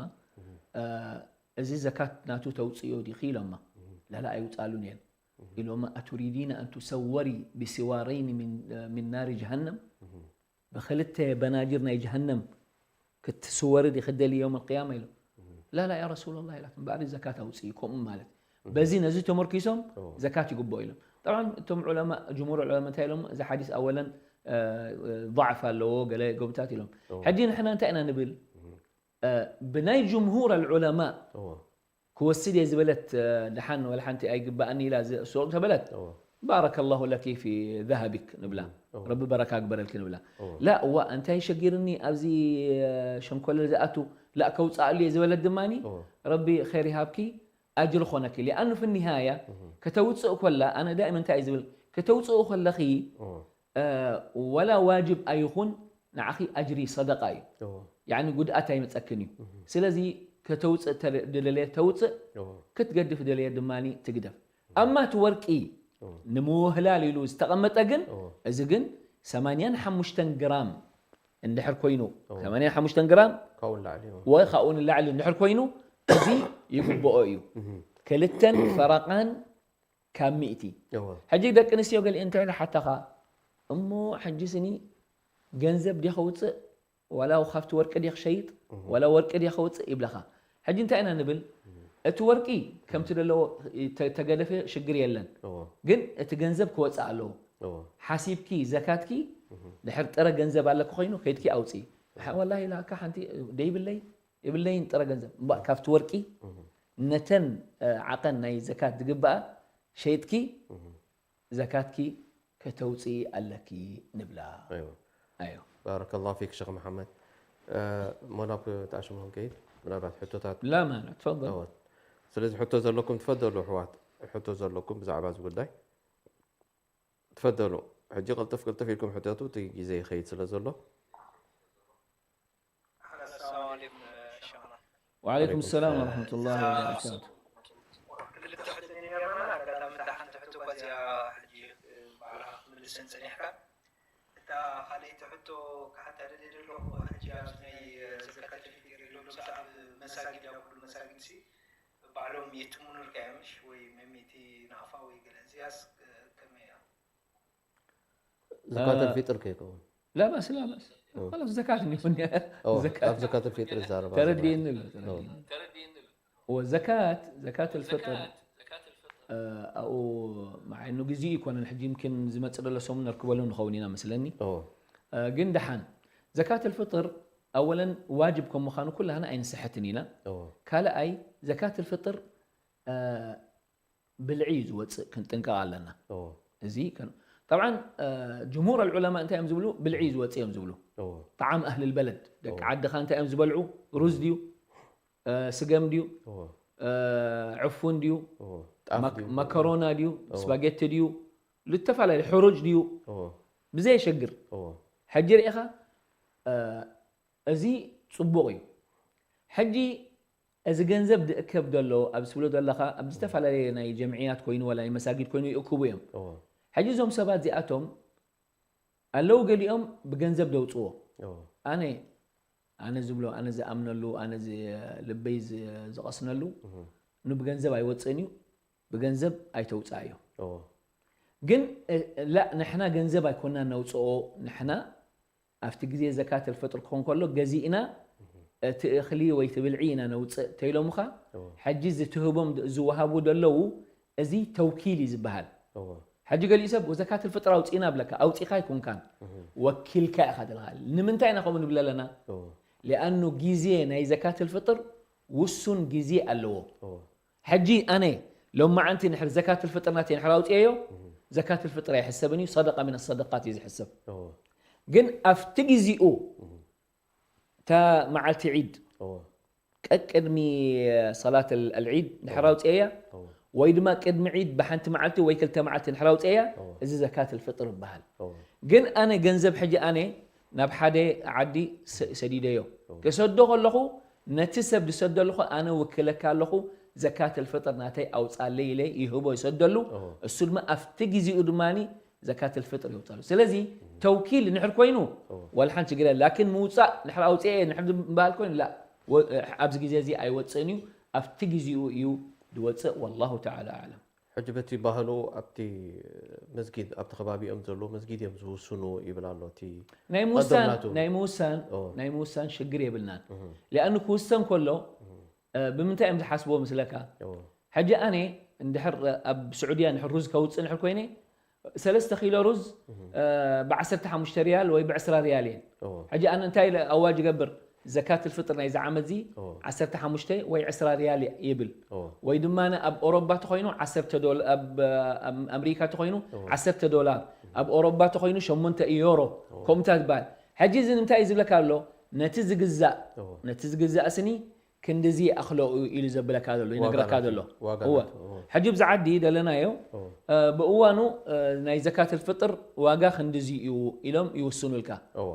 እዚ ዘካት ናቱ ተውፅዮ ዲኺ ኢሎማ። ላላ ኣይውፃሉን እየን ኢሎማ። ኣቱሪዲነ ኣን ቱሰወሪ ብስዋረይን ሚን ናሪ ጀሃነም? ብክልተ በናጅር ናይ ጀሃነም ክትስወሪ ዲኺ ደሊ የውም ኣልቅያማ ኢሎም። ላላ ያ ረሱላላህ ኢላቶም። እምበኣር ዘካት ኣውፅኢ ከምኡ ማለት በዚ ነዚ ተመርኪሶም ዘካት ይግብኦ ኢሎም። ጠብዓን እቶም ዑለማ ጅምሁር ዑለማ እንታይ ኢሎም? እዚ ሓዲስ ኣወለን ضعፍ ኣለዎ ገለ ጎብታት ኢሎም። ሕጂ ንሕና እንታይ ኢና ንብል? ብናይ ጅምሁር ኣልዑለማ ክወስድ እየ ዝበለት ደሓን ወላ ሓንቲ ኣይግባእኒ ኢላ ሱቕ ተበለት ባረከ ላሁ ለኪ ፊ ذهبك ንብላ። ረቢ በረካ ግበረልኪ ንብላ። ላ እዋ እንታይ ሸጊርኒ ኣብዚ ሸንኮለል ዝኣቱ ላ ከውፅኣሉ እየ ዝበለት ድማ ረቢ ኸይር ይሃብኪ ኣጅሪ ኾነኪ። ሊኣኑ ፊ ኒሃያ ከተውፅእ ኮላ ኣነ ዳእመ እንታይ እዩ ዝብል ከተውፅኡ ከለኺ ወላ ዋጅብ ኣይኹን ንዓኺ ኣጅሪ ሰደቃ እዩ። ያኒ ጉድኣት ኣይመፀክን እዩ። ስለዚ ከተውፅእ ድለየ ተውፅእ ክትገድፍ ደለየ ድማ ትግደፍ። ኣማ እቲ ወርቂ ንምውህላል ኢሉ ዝተቐመጠ ግን እዚ ግን ሰማንያን ሓሙሽተን ግራም እንድሕር ኮይኑ ሰማንያን ሓሙሽተን ግራም ወይ ካብኡ ንላዕሊ እንድሕር ኮይኑ እዚ ይግብኦ እዩ። ክልተን ፈረቓን ካብ ሚእቲ። ሕጂ ደቂ ኣንስትዮ ገሊአን እንታይ ኢላ ሓታኻ እሞ ሕጂ ስኒ ገንዘብ ዲኸ ውፅእ ዋላ ካብቲ ወርቂ ዲኽ ሸይጥ ዋላ ወርቂ ዲኸ ውፅእ ይብለኻ። ሕጂ እንታይ ኢና ንብል? እቲ ወርቂ ከምቲ ዘለዎ ተገደፈ ሽግር የለን፣ ግን እቲ ገንዘብ ክወፅእ ኣለዎ። ሓሲብኪ ዘካትኪ ድሕር ጥረ ገንዘብ ኣለኪ ኮይኑ ከይድኪ ኣውፅኢ። ወላሂ ላካ ሓንቲ ደይብለይ የብለይን ጥረ ገንዘብ እምበኣር ካብቲ ወርቂ ነተን ዓቐን ናይ ዘካት ዝግብኣ ሸይጥኪ ዘካትኪ ከተውፅኢ ኣለኪ ንብላ። ኣይዋ። ኣዮ ባረከላሁ ፊክ ሸኽ መሓመድ። ሞናብ ተኣሽሙ ክንከይድ ምናልባት ሕቶታት لا مانع تفضل. እወት። ስለዚ ሕቶ ዘለኩም ትፈደሉ ኣሕዋት፣ ሕቶ ዘለኩም ብዛዕባ እዚ ጉዳይ ትፈደሉ። ሕጂ ቅልጥፍ ቅልጥፍ ኢልኩም ሕተቱ፣ እቲ ግዜ ይኸይድ ስለ ዘሎ። السلام عليكم شيخنا. وعليكم السلام ورحمة الله وبركاته. ክልተ ሕቶ ነይረና፣ ኣጋጣሚ እታ ሓንቲ ሕቶ እኳ እዚኣ ሕጂ ባዕልኻ ክትምልሰን ጸኒሕካ። እታ ካልኣይቲ ሕቶ ክሓታ ደልየ ዘለኹ፣ ሕጂ ኣብዚ ናይ ዘካተል ፊጥር ኢሎም ኣብ መሳጊድ፣ ኣብ ኩሉ መሳጊድ ሲ ባዕሎም የትሙ ንርካ እዮም፣ ምሽ ወይ መሚእቲ ናቕፋ ወይ ገለ፣ እዚኣስ ከመይ እያ? ዘካተል ፊጥር ከይከውን لا بأس لا بأس. خلاص زكاة يكون أوه، زكاة. أب زكاة الفطر زارب تردين له، تردين. وزكاة، زكاة الفطر. ኣኡ مع إنه ግዜ ይኮነን ሕጂ يمكن ዝመጽእ ዘሎ ሰሙን ነርክበሉ ንኸውን ኢና መስለኒ። أوه. ግን ደሓን ዘካት الفطر ኣወለን ዋጅብ ከም ምዃኑ ኩላህና ኣይንስሕትን ኢና። እዎ ካልኣይ ዘካት ልፍጥር ብልዒ እዩ ዝወፅእ፣ ክንጥንቀቕ ኣለና። እዎ እዚ ጠብዓን ጅምሁር ኣልዑለማ እንታይ እዮም ዝብሉ? ብልዒ እዩ ዝወፅእ እዮም ዝብሉ። እዎ ጣዓም ኣህሊ ልበለድ፣ ደቂ ዓድኻ እንታይ እዮም ዝበልዑ? ሩዝ ድዩ? ስገም ድዩ? እዎ ዕፉን ድዩ? እዎ ጣፍ ድዩ? መከሮና ድዩ? ስፓጌቲ ድዩ? ዝተፈላለዩ ሕሩጭ ድዩ? እዎ ብዘየሸግር እዎ ሕጂ ርኢኻ፣ እዚ ፅቡቕ እዩ። ሕጂ እዚ ገንዘብ ዝእከብ ዘሎ ኣብ ዝብሎ ዘለኻ ኣብ ዝተፈላለየ ናይ ጀምዕያት ኮይኑ ወላ ናይ መሳጊድ ኮይኑ ይእክቡ እዮም። እዎ ሕጂ እዞም ሰባት እዚኣቶም ኣለዉ፣ ገሊኦም ብገንዘብ ደውፅዎ። እዎ ኣነ ኣነ ዝብሎ፣ ኣነ ዝኣምነሉ፣ ኣነ ዝ- ልበይ ዝ- ዝቐስነሉ ንብገንዘብ ኣይወፅእን እዩ። ብገንዘብ ኣይተውፅኣዮ። እዎ ግን እ- ላ ንሕና ገንዘብ ኣይኮና ነውፅኦ። ንሕና ኣብቲ ግዜ ዘካት ልፍጥር ክኾን ከሎ ገዚእና እቲ እኽሊ ወይ እቲ ብልዒ ኢና ነውፅእ ተይሎምኻ። እዎ ሕጂ ዝትህቦም ዝወሃቡ ዘለዉ እዚ ተውኪል እዩ ዝበሃል። እዎ ሕጂ ገሊኡ ሰብ ዘካት ልፍጥር ኣውፂእና ብለካ፣ ኣውፂእካ ኣይኮንካን፣ ወኪልካ ኢኻ ትልሃል። ንምንታይ ኢና ከምኡ ንብል ኣለና? እዎ ሊኣኑ ግዜ ናይ ዘካት ልፍጥር ውሱን ግዜ ኣለዎ። እዎ ሕጂ ኣነ ሎማዓንቲ ንሕር ዘካት ልፍጥር ናተይ ንሕር ኣውፅኤዮ፣ ዘካት ልፍጥር ኣይሕሰብን እዩ፣ ሰደቃ ሚን ሰደቃት እዩ ዝሕሰብ። እዎ ግን ኣብቲ ግዜኡ እታ መዓልቲ ዒድ እዎ ቀቅድሚ ሰላት ኣልዒድ ንሕር ኣውፅኤያ እዎ ወይ ድማ ቅድሚ ዒድ ብሓንቲ መዓልቲ ወይ ክልተ መዓልቲ ንሕር ኣውፅኤያ፣ እዎ እዚ ዘካት ልፍጥር ይበሃል። እዎ ግን ኣነ ገንዘብ ሕጂ ኣነ ናብ ሓደ ዓዲ ሰ- ሰዲደዮ ክሰዶ ከለኹ ነቲ ሰብ ዝሰደልኹ ኣነ ውክለካ ኣለኹ፣ ዘካት ልፍጥር ናተይ ኣውፃለይ ኢለ ይህቦ ይሰደሉ። እዎ እሱ ድማ ኣብቲ ግዜኡ ድማ ዘካት ልፍጥር ይውፃሉ። ስለዚ ተውኪል ንሕር ኮይኑ እዎ ዋላ ሓንቲ ችግር የለን። ላኪን ምውፃእ ንሕር ኣውፅኤ ንሕር ዝበሃል ኮይኑ ላ ወ- ኣብዚ ግዜ እዚ ኣይወፅእን እዩ፣ ኣብቲ ግዜኡ እዩ ዝወፅእ። ወላሁ ተዓላ ኣዕለም። ሕጂ በቲ ባህሉ ኣብቲ መስጊድ ኣብቲ ከባቢኦም ዘሎ መስጊድ እዮም ዝውስኑ ይብል ኣሎ። እቲ ናይ ምውሳን ናቱ። ናይ ምውሳን እዎ። ናይ ምውሳን ሽግር የብልናን። ሊኣኑ ክውሰን ከሎ እ፣ ብምንታይ እዮም ዝሓስብዎ ምስለካ? እዎ ሕጂ ኣነ እንድሕር ኣብ ስዑድያ እንድሕር ሩዝ ከውፅእ እንድሕር ኮይነ ሰለስተ ኪሎ ሩዝ እ፣ ብዓሰርተ ሓሙሽተ ሪያል ወይ ብዕስራ ሪያል እየን። እዎ ሕጂ ኣነ እንታይ ኢለ ኣዋጅ ይገብር? ዘካት ልፍጥር ናይዚ ዓመት እዚ እዎ ዓሰርተ ሓሙሽተ ወይ ዕስራ ሪያል ይብል። እዎ ወይ ድማ ኣብ ኦሮባ ተኮይኑ ዓሰርተ ዶላር፣ ኣብ ኣብ ኣምሪካ ተኮይኑ ዓሰርተ ዶላር፣ ኣብ ኦሮባ ተኮይኑ ሸሞንተ ዮሮ፣ ከምኡታት ይበሃል። ሕጂ እዚ ንምንታይ እዩ ዝብለካ ኣሎ? ነቲ ዝግዛእ እዎ ነቲ ዝግዛእ ስኒ ክንድዚ ይኣኽሎ ኢሉ ዘብለካ ዘሎ ይነግረካ ዘሎ። ዋጋ እወ ናቱ፣ እዎ ሕጂ ብዚ ዓዲ ደለናዮ እዎ እ፣ ብእዋኑ እ፣ ናይ ዘካት ልፍጥር ዋጋ ክንድዚ እዩ ኢሎም ይውስኑልካ። እዎ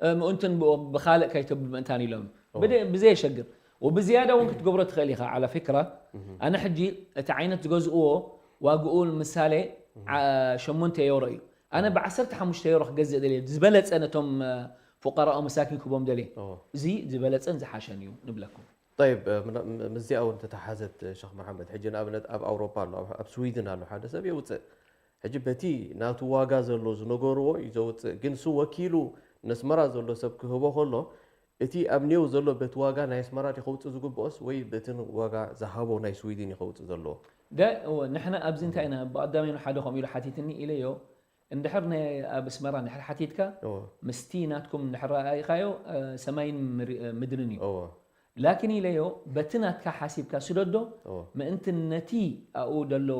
እ፣ ምእንትን ብኡ ብኻልእ ከይተብል ምእንታን ኢሎም ብደ- ብዘየሸግር ወብዝያዳ እውን ክትገብሮ ትኽእል ኢኻ። ዓላ ፊክራ ኣነ ሕጂ እቲ ዓይነት ዝገዝእዎ ዋግኡ ምሳሌ ዓ- ሸሞንተ ዮሮ እዩ። ኣነ ብዓሰርተ ሓሙሽተ ዮሮ ክገዝእ ደልየ ዝበለፀ ነቶም እ፣ ፉቀራኦ መሳኪን ክቦም ደልየ እዎ እዚ ዝበለፀን ዝሓሸን እዩ ንብለኩም። طيب እ፣ ምና- ም- ምስዚኣ እውን ተተሓዘት ሸኽ መሓመድ። ሕጂ ንኣብነት ኣብ ኣውሮፓ ኣሎ፣ ኣብ- ኣብ ስዊድን ኣሎ፣ ሓደ ሰብ የውፅእ። ሕጂ በቲ ናቱ ዋጋ ዘሎ ዝነገርዎ እዩ ዘውፅእ። ግን እሱ ወኪሉ ነስመራ ዘሎ ሰብ ክህቦ ከሎ እቲ ኣብ ኔው ዘሎ በቲ ዋጋ ናይ ኣስመራ ድዩ ከውፅእ ዝግብኦስ ወይ በቲ ዋጋ ዝሃቦ ናይ ስዊድን እዩ ከውፅእ ዘለዎ? ዳ እወ ንሕና ኣብዚ እንታይ ኢና ብቐዳሚኑ ሓደ ከምኡ ኢሉ ሓቲትኒ ኢለዮ። እንድሕር ናይ ኣብ ኣስመራ እንድሕር ሓቲትካ እዎ ምስቲ ናትኩም እንድሕር ረኣይካዮ እ፣ ሰማይን ምሪ- እ፣ ምድርን እዩ። እዎ ላኪን ኢለዮ በቲ ናትካ ሓሲብካ ስደዶ እዎ ምእንቲ ነቲ ኣብኡ ዘሎ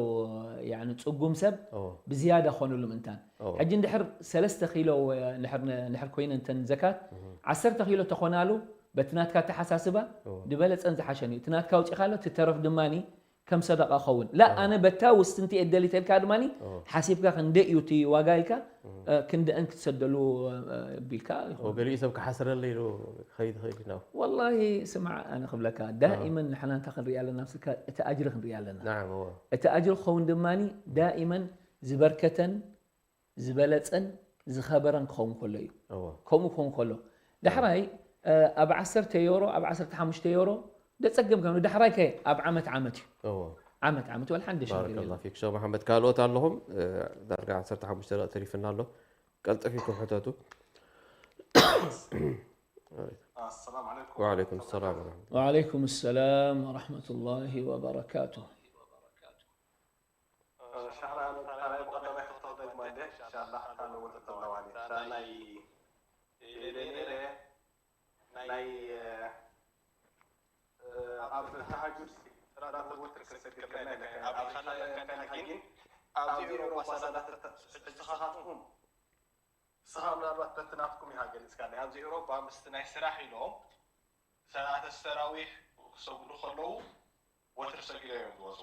ያኒ ፅጉም ሰብ እዎ ብዝያዳ ክኾነሉ ምእንታን። እዎ ሕጂ እንድሕር ሰለስተ ኪሎ እ፣ እንድሕር ን- እንድሕር ኮይነ እንተን ዘካት ዓሰርተ ኪሎ ተኾናሉ በቲ ናትካ ኣተሓሳስባ እዎ ዝበለፀን ዝሓሸን እዩ። እቲ ናትካ ኣውፂእካ ኣሎ እቲ ተረፍ ድማኒ ከም ሰደቃ ኸውን ላ ኣዎ። ኣነ በታ ውስንቲ እየ ደሊ ተልካ ድማ ኣዎ። ሓሲብካ ክንደይ እዩ እቲ ዋጋ ኢልካ እ፣ ክንደአን ክትሰደሉ እ፣ ቢልካ ይኸውን። ወገሊኡ ሰብ ክሓስረለ ኢሉ ክኸይድ ይኽእል እዩ ናብ ወላሂ ስማዕ ኣነ ክብለካ ዳኢመን ንሕና እንታይ ክንርኢ ኣለና ምስልካ እቲ ኣጅሪ ክንርኢ ኣለና። ናዓም እዎ እቲ ኣጅሪ ክኸውን ድማ ዳኢመን ዝበርከተን ዝበለፀን ዝኸበረን ክኸውን ከሎ እዩ። እዎ ከምኡ ክኸውን ከሎ ዳሕራይ እ፣ ኣብ ዓሰርተ ዮሮ ኣብ ዓሰርተ ሓሙሽተ ዮሮ ደፀገም ከም ዳሕራይ ከ ኣብ ዓመት ዓመት እዩ። እዎ ዓመት ዓመት ወላ ሓንደ ሽግር ባረከላ የለን። ፊክ ሸኽ መሓመድ። ካልኦት ኣለኹም እ፣ ዳርጋ ዓሰርተ ሓሙሽተ ደቂቕ ተሪፍና ኣሎ። ቀልጥፊኩም ሕተቱ። السلام عليكم وعليكم السلام ورحمة وعليكم السلام ورحمة الله وبركاته. شهر أنا ترى قدام يحط الضيف ما يديه إن شاء الله كانوا ولد الدوالي ثاني إلى إلى ናይ ኣብ ተሃጁድ ሰላት ወትር ክሰግድ ከለና ኢለካ፣ ኣብ ኻና ኢለካ ግን ኣብዚ ኤውሮጳ ሰላት ሕጂ ኻኻትኩም ንስኻ ምናልባት በቲ ናትኩም ኢኻ ገሊጽካለይ። ኣብዚ ኤውሮጳ ምስቲ ናይ ስራሕ ኢሎም ሰላት ተራዊሕ ክሰግዱ ከለዉ ወትር ሰጊዶም እዮም ዝወፁ።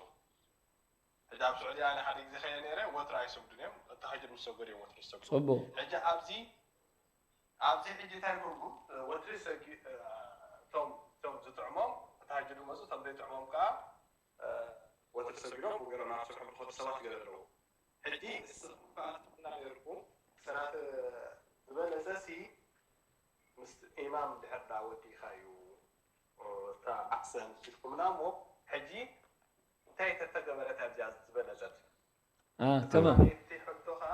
ሕጂ ኣብ ስዑዲ ኣነ ሓደ ግዜ ከየ ነይረ፣ ወትር ኣይሰግዱን እዮም። ተሃጅድ ምስ ሰገዱ እዮም ወትር ዝሰግዱ። ጽቡቕ። ሕጂ ኣብዚ ኣብዚ ሕጂ እንታይ ይገብሩ? ወትሪ ሰጊ እቶም እቶም ዝጥዕሞም ተሃጅዱ መፁ፣ እቶም ዘይጥዕሞም ከዓ ወትሪ ሰጊዶም ብገሮም ናብ ስርሖም ዝኸዱ ሰባት ገለ ኣለዉ። ሕጂ ንስኹም ከዓ ትብላ ነይርኩም ሰላት ዝበለጸ ሲ ምስ ኢማም ድሕር ዳ ወዲእኻዩ እታ ኣሕሰን ኢልኩምና እሞ ሕጂ እንታይ ተተገበረት ኣብዚኣ ዝበለጸት? አ፣ ተማም። እቲ ሕቶ ከዓ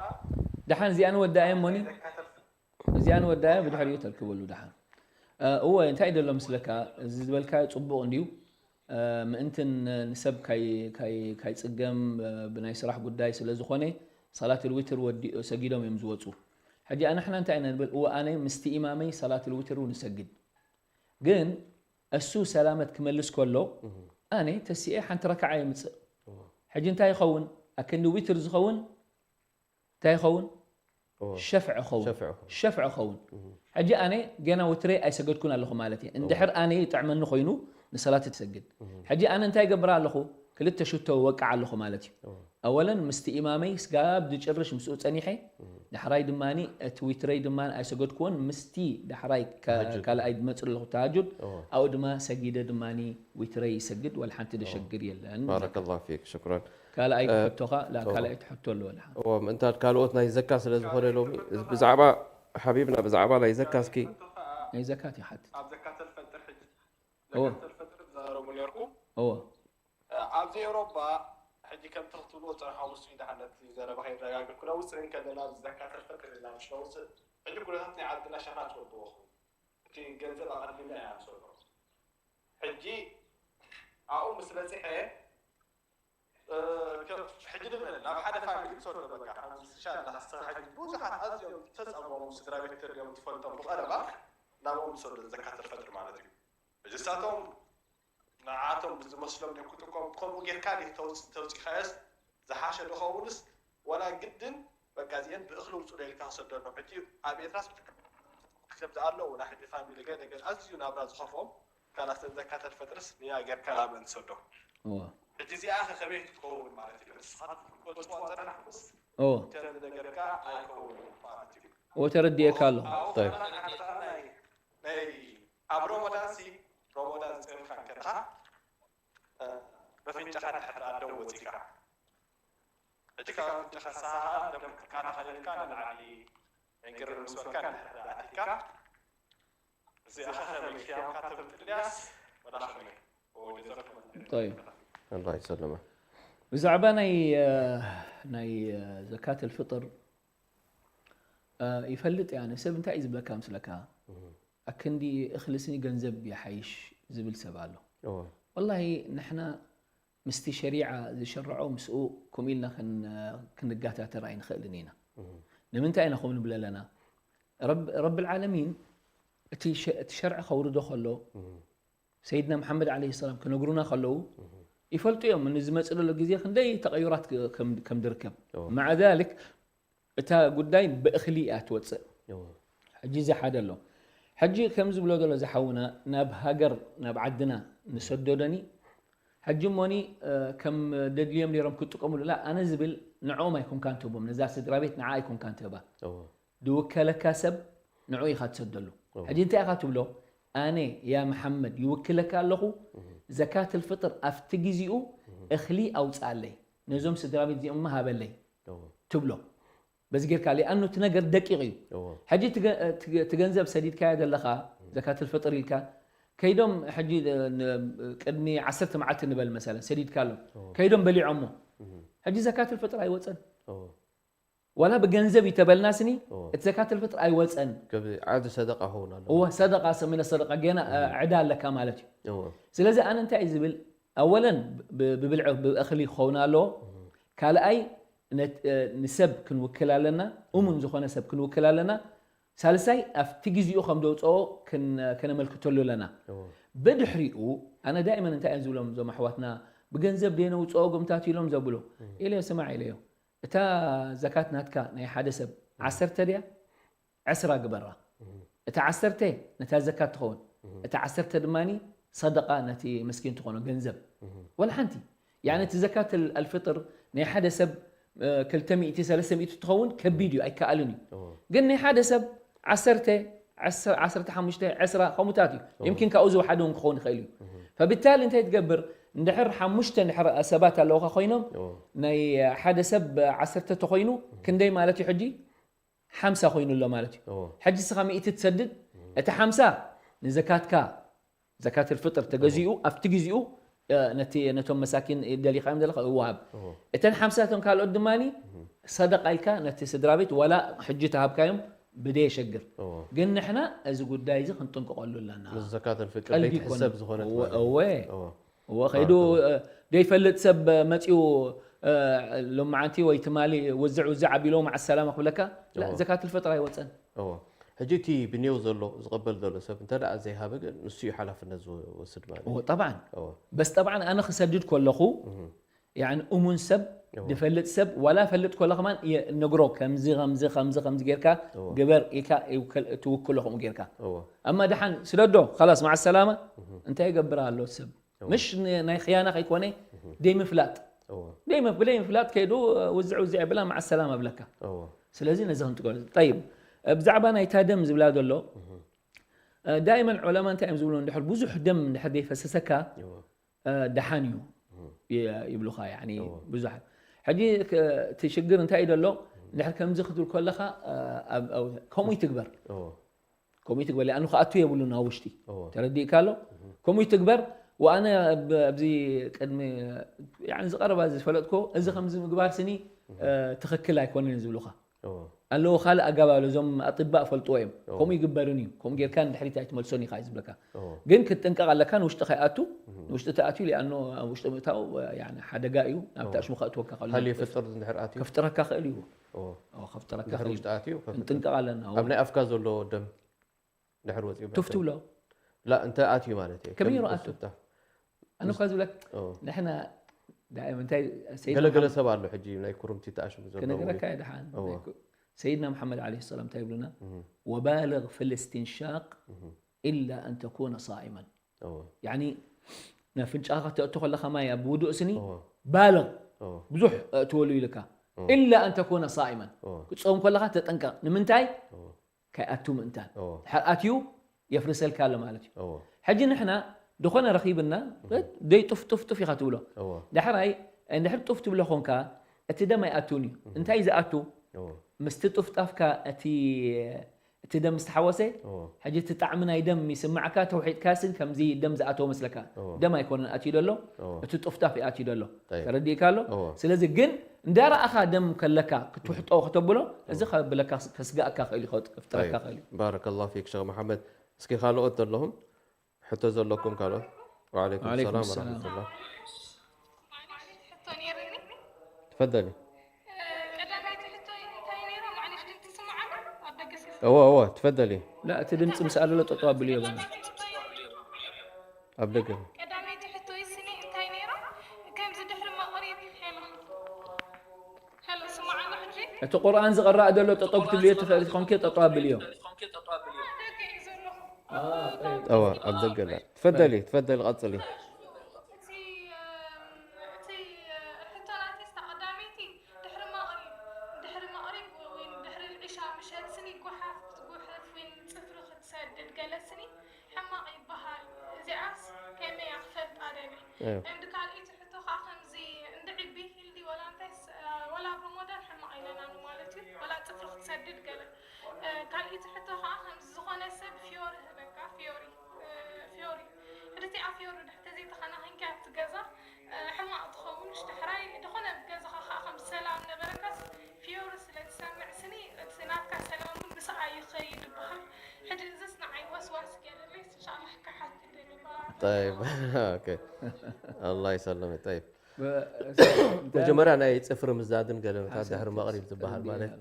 ደሓን እዚኣ ንወዳእያ እሞኒ። ዘካተል እዚኣ ንወዳእያ ብድሕሪኡ ተርክበሉ ደሓን። እ፣ እወ፣ እንታይ ደሎ ምስለካ፣ እዚ ዝበልካዮ ጽቡቕ እንድዩ። እ፣ ምእንትን ንሰብ ካይ-፣ ካይ-፣ ካይጽገም፣ እ፣ ብናይ ስራሕ ጉዳይ ስለ ዝኾነ፣ ሰላት ልዊትር ወዲ-፣ ሰጊዶም እዮም ዝወጹ። ሕጂ ኣንሕና እንታይ ኢና ንብል? እወ፣ ኣነ ምስቲ ኢማመይ ሰላት ልዊትር እውን እሰግድ። ግን እሱ ሰላመት ክመልስ ከሎ፣ ኣነ ተሲኤ ሓንቲ ረክዓ የምጽእ። ሕጂ እንታይ ይኸውን? ኣክንዲ ዊትር ዝኸውን እንታይ ይኸውን? እዎ። ሸፍዕ ይኸውን። ሸፍዕ ይኸውን። ሸፍዕ ይኸውን። ሕጂ ኣነ ገና ውትረይ ኣይሰገድኩን ኣለኹ ማለት እየ። እንድሕር ኣነ ይጥዕመኒ ኮይኑ ንሰላት ትሰግድ። ሕጂ ኣነ እንታይ ይገብር ኣለኹ? ክልተ ሽቶ ወቅዕ ኣለኹ ማለት እዩ። ኣወለን ምስቲ ኢማመይ ስጋብ ዝጭርሽ ምስኡ ጸኒሐ፣ ዳሕራይ ድማ እቲ ዊትረይ ድማ ኣይሰገድኩዎን፣ ምስቲ ዳሕራይ ካ-፣ ተሃጁድ። ካልኣይ ዝመጽእ ኣለኹ ተሃጁድ፣ እዎ። ኣብኡ ድማ ሰጊደ ድማ ዊትረይ ይሰግድ፣ ወላ ሓንቲ ደሸግር የለን። ባረከላሁ ፊክ፣ ሽኩራን። ካልኣይ እ፣ ሕቶኻ፣ ላ-፣ እዎ። ካልኣይ ትሕቶ ኣሎ ወላ ሓንቲ። እዎ፣ ምእንታን ካልኦት ናይ ዘካ ስለ ዝኾነ ሎሚ፣ ብዛዕባ ሓቢብና፣ ብዛዕባ ናይ ዘካ እስኪ። ናይ ዘካት ይሓትት። ኣብ ዘካተል ፈጥር ሕጂ እዎ። ዘካተል ፈጥር ትዛረቡ ነርኩም። እዎ። ኣብዚ ኤውሮጳ ሕጂ ከምቲ ክትብልዎ ዝጸንሓኩም ንሱ እዩ ደሓን ነቲ ዘረባ ከይረጋግእ ክነውጽእ እንከለና ኣብዚ ዘካተል ፈጥር ኢልና ምስ ነውጽእ ሕጂ ኩነታት ናይ ዓድና ሸኻ ትፈልጥዎ ኹም። እቲ ገንዘብ ኣቐሊልና ኢና ንሰዶ። ሕጂ ኣብኡ ምስ በጺሐ እ፣ ከም ሕጂ ንበል ናብ ሓደ ፋሚሊ ትሰዶ በቃ ኣብዚ ስሻ እንዳስተኻ ሕጂ ብዙሓት ኣዝዮም ተጸሞሙ ስድራ ቤት ተድዮም ትፈልጦም ብቐረባ ናብኦም ትሰዶ ዘካተል ፈጥር ማለት እዩ። ሕጂ እሳቶም ንዓቶም ብዝመስሎም ድዮም ክጥቀሙ፣ ከምኡ ጌርካ ድዩ ተውፅ-፣ ተውፂኻዮስ ዝሓሸ ዶ ኸውንስ ወላ ግድን በቃ እዚአን ብእኽሊ ውፅኡ ዶ ኢልካ ክሰደሎም? ሕጂ ኣብ ኤርትራስ ከምዚ ኣለዉ ናይ ሕጂ ፋሚሊ ገለ ገለ ኣዝዩ ናብራ ዝኸፍኦም ካላስ ዘካተል ፈጥርስ ንያ ጌርካ ናብን ትሰዶ። እዎ። ሕጂ እዚኣ ከ ከመይ ትኸውን ማለት እዩ? ንስኻ ትፈልጥዋ ዝጸናሕኩስ እዎ። ከምዚ ነገርካ ኣይከውንን ማለት እዩ። እዎ፣ ተረዲኤካ ኣለኹ። ኣብኡ طيب. ከኣ ንዓኻ ናይ ናይ ኣብ ሮሞዳን ሲ ሮሞዳን ጸምካ ከለኻ እ፣ በፍንጫኻ ድሕር ደው ወጺካ ሕጂ ካብ ኣፍንጫኻ ሰሃሃ ደም ክካናኸለልካ ንላዕሊ ዕንቅርር ምስ በልካ ድሕር ኣቲካ እዚኣ ከመይ ክያምካ ተምጥልያስ ወላ ከመይ? ወጀዛኩም طيب. ኣላህ ይሰልመ። ብዛዕባ ናይ፣ እ፣ ናይ፣ እ፣ ዘካት ኣልፍጥር፣ እ፣ ይፈልጥ እያ። ሰብ እንታይ እዩ ዝብለካ ምስለካ? ኣክንዲ እኽሊ ስኒ ገንዘብ ይሓይሽ ዝብል ሰብ ኣሎ። እዎ። ወላሂ ንሕና ምስቲ ሸሪዓ ዝሸርዖ ምስኡ ከምኡ ኢልና ክን-፣ ክንጋታተር ኣይንኽእልን ኢና። ንምንታይ ኢና ከምኡ ንብል ኣለና? ረብ-፣ ረብል ዓለሚን እቲ ሸ-፣ እቲ ሸርዒ ከውርዶ ከሎ፣ ሰይድና መሓመድ ዓለይሂ ሰላም ክነግሩና ከለዉ ይፈልጡ እዮም ንዝመጽእ ዘሎ ግዜ ክንደይ ተቐዩራት ክ-፣ ከም፣ ከም ዝርከብ። እዎ። መዓ ዛሊክ እታ ጉዳይ ብእኽሊ እያ ትወጽእ። እዎ። ሕጂ እዚ ሓደ ኣሎ። ሕጂ ከም ዝብሎ ዘሎ ዝሓውና ናብ ሃገር ናብ ዓድና ንሰደዶኒ ሕጂ እሞኒ እ፣ ከም ደድልዮም ነይሮም ክጥቀሙሉ ላ ኣነ ዝብል ንዕኦም ኣይኮንካን ትህቦም ነዛ ስድራ ቤት ንዓ ኣይኮንካን ትህባ እዎ። ዝውከለካ ሰብ ንዑ ኢኻ ትሰደሉ። ሕጂ እንታይ ኢኻ ትብሎ? ኣነ ያ መሓመድ ይውክለካ ኣለኹ፣ ዘካት ልፍጥር ኣብቲ ግዜኡ እኽሊ ኣውፅኣለይ፣ ነዞም ስድራ ቤት እዚኦም ሃበለይ እዎ። ትብሎ። በዚ ጌርካ ሊኣኑ እቲ ነገር ደቂቕ እዩ። እዎ። ሕጂ እቲ ገ-፣ እቲ ገ-፣ እቲ ገንዘብ ሰዲድካዮ ዘለኻ ዘካት ልፍጥር ኢልካ ከይዶም ሕጂ ን-፣ ቅድሚ ዓሰርተ መዓልቲ ንበል መሰለን ሰዲድካሎም ከይዶም በሊዖሞ። ሕጂ ዘካት ልፍጥር ኣይወፀን። እዎ። ዋላ ብገንዘብ እዩ ተበልና ስኒ እዎ። እቲ ዘካት ልፍጥር ኣይወፀን። ከብ ዓዲ ሰደቃ ኸውን ኣሎ። እወ ሰደቃ ሰሚነ ሰደቃ ገና እ፣ ዕዳ ኣለካ ማለት እዩ። እዎ። ስለዚ ኣነ እንታይ እዩ ዝብል ኣወለን ብ-፣ ብብልዒ ብእኽሊ ክኸውን ኣለዎ። ካልኣይ ነት-፣ እ፣ ንሰብ ክንውክል ኣለና፣ እሙን ዝኾነ ሰብ ክንውክል ኣለና። ሳልሳይ ኣብቲ ግዜኡ ከም ዘውፅኦ ክን- ከነመልክተሉ ኣለና። ብድሕሪኡ ኣነ ዳይመን እንታይ እዮም ዝብሎም እዞም ኣሕዋትና ብገንዘብ ደየነውፅኦ ጎምታት ኢሎም ዘብሉ ኢለዮ ስማዕ ኢለዮ እታ ዘካት ናትካ ናይ ሓደ ሰብ ዓሰርተ ድያ ዕስራ ግበራ። እታ ዓሰርተ ነታ ዘካት ትኸውን፣ እታ ዓሰርተ ድማ ሰደቃ ነቲ መስኪን ትኾኖ ገንዘብ። ወላ ሓንቲ። ያኒ እቲ ዘካት ኣልፍጥር ናይ ሓደ ሰብ ክልተ ሚእቲ ሰለስተ ሚእቲ ትኸውን ከቢድ እዩ፣ ኣይከኣልን እዩ። ግን ናይ ሓደ ሰብ ዓሰርተ፣ ዓሰርተ ሓሙሽተ፣ ዕስራ ከምኡታት እዩ። ይምኪን ካብኡ ዝወሓደ እውን ክኸውን ይኽእል እዩ። ፈብታሊ እንታይ ትገብር? እንድሕር ሓሙሽተ እንድሕር ሰባት ኣለውኻ ኮይኖም ናይ ሓደ ሰብ ዓሰርተ ተኾይኑ ክንደይ ማለት እዩ ሕጂ? ሓምሳ ኮይኑ ኣሎ ማለት እዩ። ሕጂ እስኻ ሚእቲ ትሰድድ፣ እቲ ሓምሳ ንዘካትካ ዘካት الفطر ተገዚኡ ኣብቲ ግዜኡ ነቲ ነቶም መሳኪን ደሊኻዮም ዘለኻ ይወሃብ። እተን ሓምሳ እቶም ካልኦት ድማ ሰደቃ ኢልካ ነቲ ስድራ ቤት ዋላ ሕጂ ተሃብካዮም ብደየሸግር። ግን ንሕና እዚ ጉዳይ እዚ ክንጥንቀቐሉ ኣለና። ዘካት الفطر ቀልዲ ዘይትሕሰብ ዝኾነት ማለት እዩ። እወ ከይዱ ዘይፈልጥ ሰብ መፂኡ ሎማዓንቲ ወይ ትማሊ ውዝዕ ውዝዕ ኣቢሎ ማዓ ሰላማ ክብለካ ዘካት الفطر ኣይወፀን። ሕጂ እቲ ብኔው ዘሎ ዝቐበል ዘሎ ሰብ እንተ ደኣ ዘይሃበ ግን ንሱ እዩ ሓላፍነት ዝወስድ ማለት እዩ። ጠብዓን በስ ጠብዓን ኣነ ክሰድድ ከለኹ ያኒ እሙን ሰብ ዝፈልጥ ሰብ ዋላ ፈልጥ ከሎ ከማን እነግሮ ከምዚ ከምዚ ከምዚ ከምዚ ጌርካ ግበር ኢልካ ትውክሎ ከምኡ ጌርካ። ኣማ ደሓን ስደዶ ኻላስ ማዓ ሰላማ እንታይ ይገብር ኣሎ ሰብ ምሽ ናይ ክያና ከይኮነ ደይ ምፍላጥ ደይ ምፍላጥ ከይዱ ውዝዕ ውዝዕ ብላ ማዓ ሰላማ ብለካ። ስለዚ ነዚ ክንጥቀሉ ጠይብ ብዛዕባ ናይታ ደም ዝብላ ዘሎ ዳይመን ዑለማ እንታይ እዮም ዝብሉ እንድሕር ብዙሕ ደም እንድሕር ዘይፈሰሰካ ደሓን እዩ ይብሉኻ። ብዙሓት ሕጂ እቲ ሽግር እንታይ እዩ ዘሎ እንድሕር ከምዚ ክትብል ከለኻ ከምኡ ይትግበር ከምኡ ይትግበር ሊኣኑ ክኣቱ የብሉን ኣብ ውሽጢ ተረዲእካ ኣሎ ከምኡ ይትግበር ወኣነ ኣብዚ ቅድሚ ዝቀረባ ዝፈለጥኮ እዚ ከምዚ ምግባር ስኒ ትኽክል ኣይኮነን ዝብሉኻ ኣለዎ ካልእ ኣጋባብ ኣሎ እዞም ኣጥባእ ፈልጥዎ እዮም ከምኡ ይግበርን እዩ ከምኡ ጌርካ ንድሕሪት ኣይትመልሶን ኢኻ እዩ ዝብለካ ግን ክትጥንቀቕ ኣለካ ንውሽጢ ከይኣቱ ንውሽጢ ተኣትዩ ሊኣኖ ውሽጢ ምእታው ሓደጋ እዩ ናብቲ ኣሽሙ ከእትወካ ከሎ ሀል የፍጥር እንድሕር ኣትዩ ከፍጥረካ ክእል እዩ ከፍጥረካ ድሕር ውሽጢ ኣትዩ ንጥንቀቕ ኣለና ኣብ ናይ ኣፍካ ዘሎ ደም ድሕር ወፂኡ ቱፍ ትብሎ ላ እንተ ኣትዩ ማለት እዩ ከመይ ይሩ ኣቱ ኣነ እኳ ዝብለክ ንሕና ዳእም እንታይ ገለገለ ሰብ ኣሎ ሕጂ ናይ ኩርምቲ ተኣሽሙ ዘሎ ክነግረካ ድሓን ሰይድና መሓመድ ዓለ ሰላም እንታይ ይብሉና وبالغ في الاستنشاق إلا أن تكون صائما ያኒ ነፍንጫኻ ተእቱ ከለኻ ማይ ኣብ ውዱእ ስኒ ባልቕ ብዙሕ እእትወሉ ኢልካ إلا أن تكون صائما ክትፀውም ከለኻ ተጠንቀቕ ንምንታይ ከይኣቱ ምእንታን ድሓር ኣትዩ የፍርሰልካ ኣሎ ማለት እዩ ሕጂ ንሕና ዝኾነ ረኺብና ደይ ጡፍ ጡፍ ጡፍ ኢኻ ትብሎ ዳሕራይ እንድሕር ጡፍ ትብሎ ኾንካ እቲ ደም ኣይኣቱን እዩ እንታይ ዝኣቱ ምስቲ ጡፍጣፍካ እቲ እቲ ደም ዝተሓወሰ ሕጂ እቲ ጣዕሚ ናይ ደም ይስማዕካ ተውሒጥካ ስን ከምዚ ደም ዝኣተወ መስለካ ደም ኣይኮነን ኣትዩ ደሎ እቲ ጡፍጣፍ ይኣትዩ ደሎ ተረዲእካ ኣሎ ስለዚ ግን እንዳረኣኻ ደም ከለካ ክትውሕጦ ከተብሎ እዚ ከብለካ ከስጋእካ ክእል ከፍጥረካ ክእል ባረከላሁ ፊክ ሸኽ መሓመድ እስኪ ካልኦት ዘለኹም ሕቶ ዘለኩም ካልኦት وعليكم السلام ورحمة الله تفضلي እወ እወ ትፈደሊ لا እቲ ድምፂ ምስ ኣለሎ ጠጠው ኣብልዮ በና ኣብ ደገ ቀዳመይቲ ሕቶይ ስኒ እንታይ ነይራ ከምዚ ድሕሪ መቕሪብ ሄሎ ሄሎ ስማዓኒ ሕጂ እቲ ቁርኣን ዝቕራእ ዘሎ ጠጠው ክትብልዮ ትኽእል ኮንኪ ጠጠው ኣብልዮ ደገ እዩ ዘለኹ እወ ኣብ ደገ ላ ትፈደሊ ትፈደሊ ቀፅሊ እቲ እቲ ሕቶ ናተይ ስታ ቀዳመይቲ ድሕሪ መቕሪብ ድሕሪ መቕሪብ ወይ ድሕሪ ዕሻ ምሸት ስኒ ጓሓፍ ክትጉሕፍ ወይ ጽፍሪ ክትሰድድ ገለ ስኒ ሕማቕ ይበሃል። እዚኣስ ከመይ እያ ክፈልጣ ደልየ። And ካልኣይቲ ሕቶ ከዓ ከምዚ እንድዒ ቢሂል ድዩ ወላ እንታይስ ወላ ኣብ ሮሞዳን ሕማቕ ኢለና ኑ ማለት እዩ ወላ ጽፍሪ ክትሰድድ ገለ። ካልኣይቲ ሕቶ ከዓ ከምዚ ዝኾነ ሰብ ፊዮሪ ህበካ ፊዮሪ ፊዮሪ ሕድቲኣ ፊዮሪ ድሕር ተዘይተኸናኺንኪ ኣብቲ ገዛ ሕማቕ ትኸውን እሽ ዳሕራይ ድኾነ ኣብ ገዛኻ ከዓ ከም ሰላም ነበረካስ ፊዮሪ ስለ ትሰምዕ ስኒ እቲ ናትካ ሰላም እውን ምስኣ ይኸይድ ይበሃል ሕጂ እዝስ ንዓይ ወስዋስ ገይርለይስ እንሻላህ ክሓት ክደሊ ይበሃል طيب اوكي الله يسلمك طيب መጀመርያ ናይ ፅፍሪ ምዛድን ገለመታት ድሕሪ መቕሪብ ዝበሃል ማለት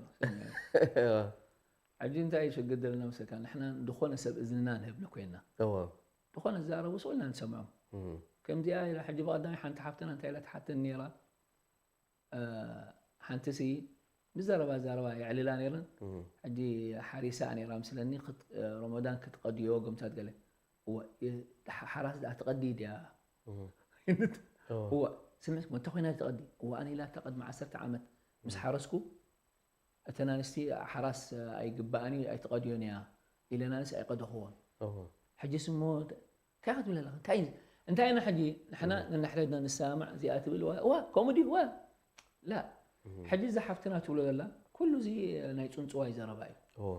ሕጂ እንታይ እዩ ሽግር ዘለና መሰልካ? ንሕና ዝኾነ ሰብ እዝንና ንህብ ንኮይንና። እወ። ዝኾነ ዝዛረቡ ስቕ ኢልና ንሰምዖም። እም። ከምዚኣ ኢላ ሕጂ ብቐዳማይ ሓንቲ ሓፍትና እንታይ ኢላ ትሓተኒ ነይራ? እ፣ ሓንቲሲ ብዘረባ ዛረባ የዕልላ ነይረን። እም። ሕጂ ሓሪሳ ነይራ ምስለኒ፣ ክት-፣ እ፣ ረመዳን ክትቀድዮ ገምታት ገለ። እወ፣ እ፣ ሓ-፣ ሓራስ ደኣ ትቐዲ ድያ? እም። እወ። እወ፣ ስምዒ፣ እንተ ኮይና ትቐዲ። እወ፣ ኣነ ኢላ እታ ቅድሚ ዓሰርተ ዓመት ምስ እም። ሓረስኩ፣ እተን ኣንስቲ ሓራስ ኣይግባኣን እዩ፣ ኣይትቐድዮን እያ ኢለን ኣንስቲ ኣይቀደኽዎን። እወ። ሕጂስ እሞ እንታይ ክትብል ኣለኻ? እንታይ፣ እንታይ ኢና ሕጂ ንሕና እም። ነንሕድሕድና ንሰማማዕ፣ እዚኣ ትብል፣ ዋ፣ ዋ፣ ከምኡ ድዩ? ዋ። ላ። እም። ሕጂ እዛ ሓፍትና ትብሎ ዘላ፣ ኩሉ እዚ ናይ ጽንጽዋይ ዘረባ እዩ። እወ።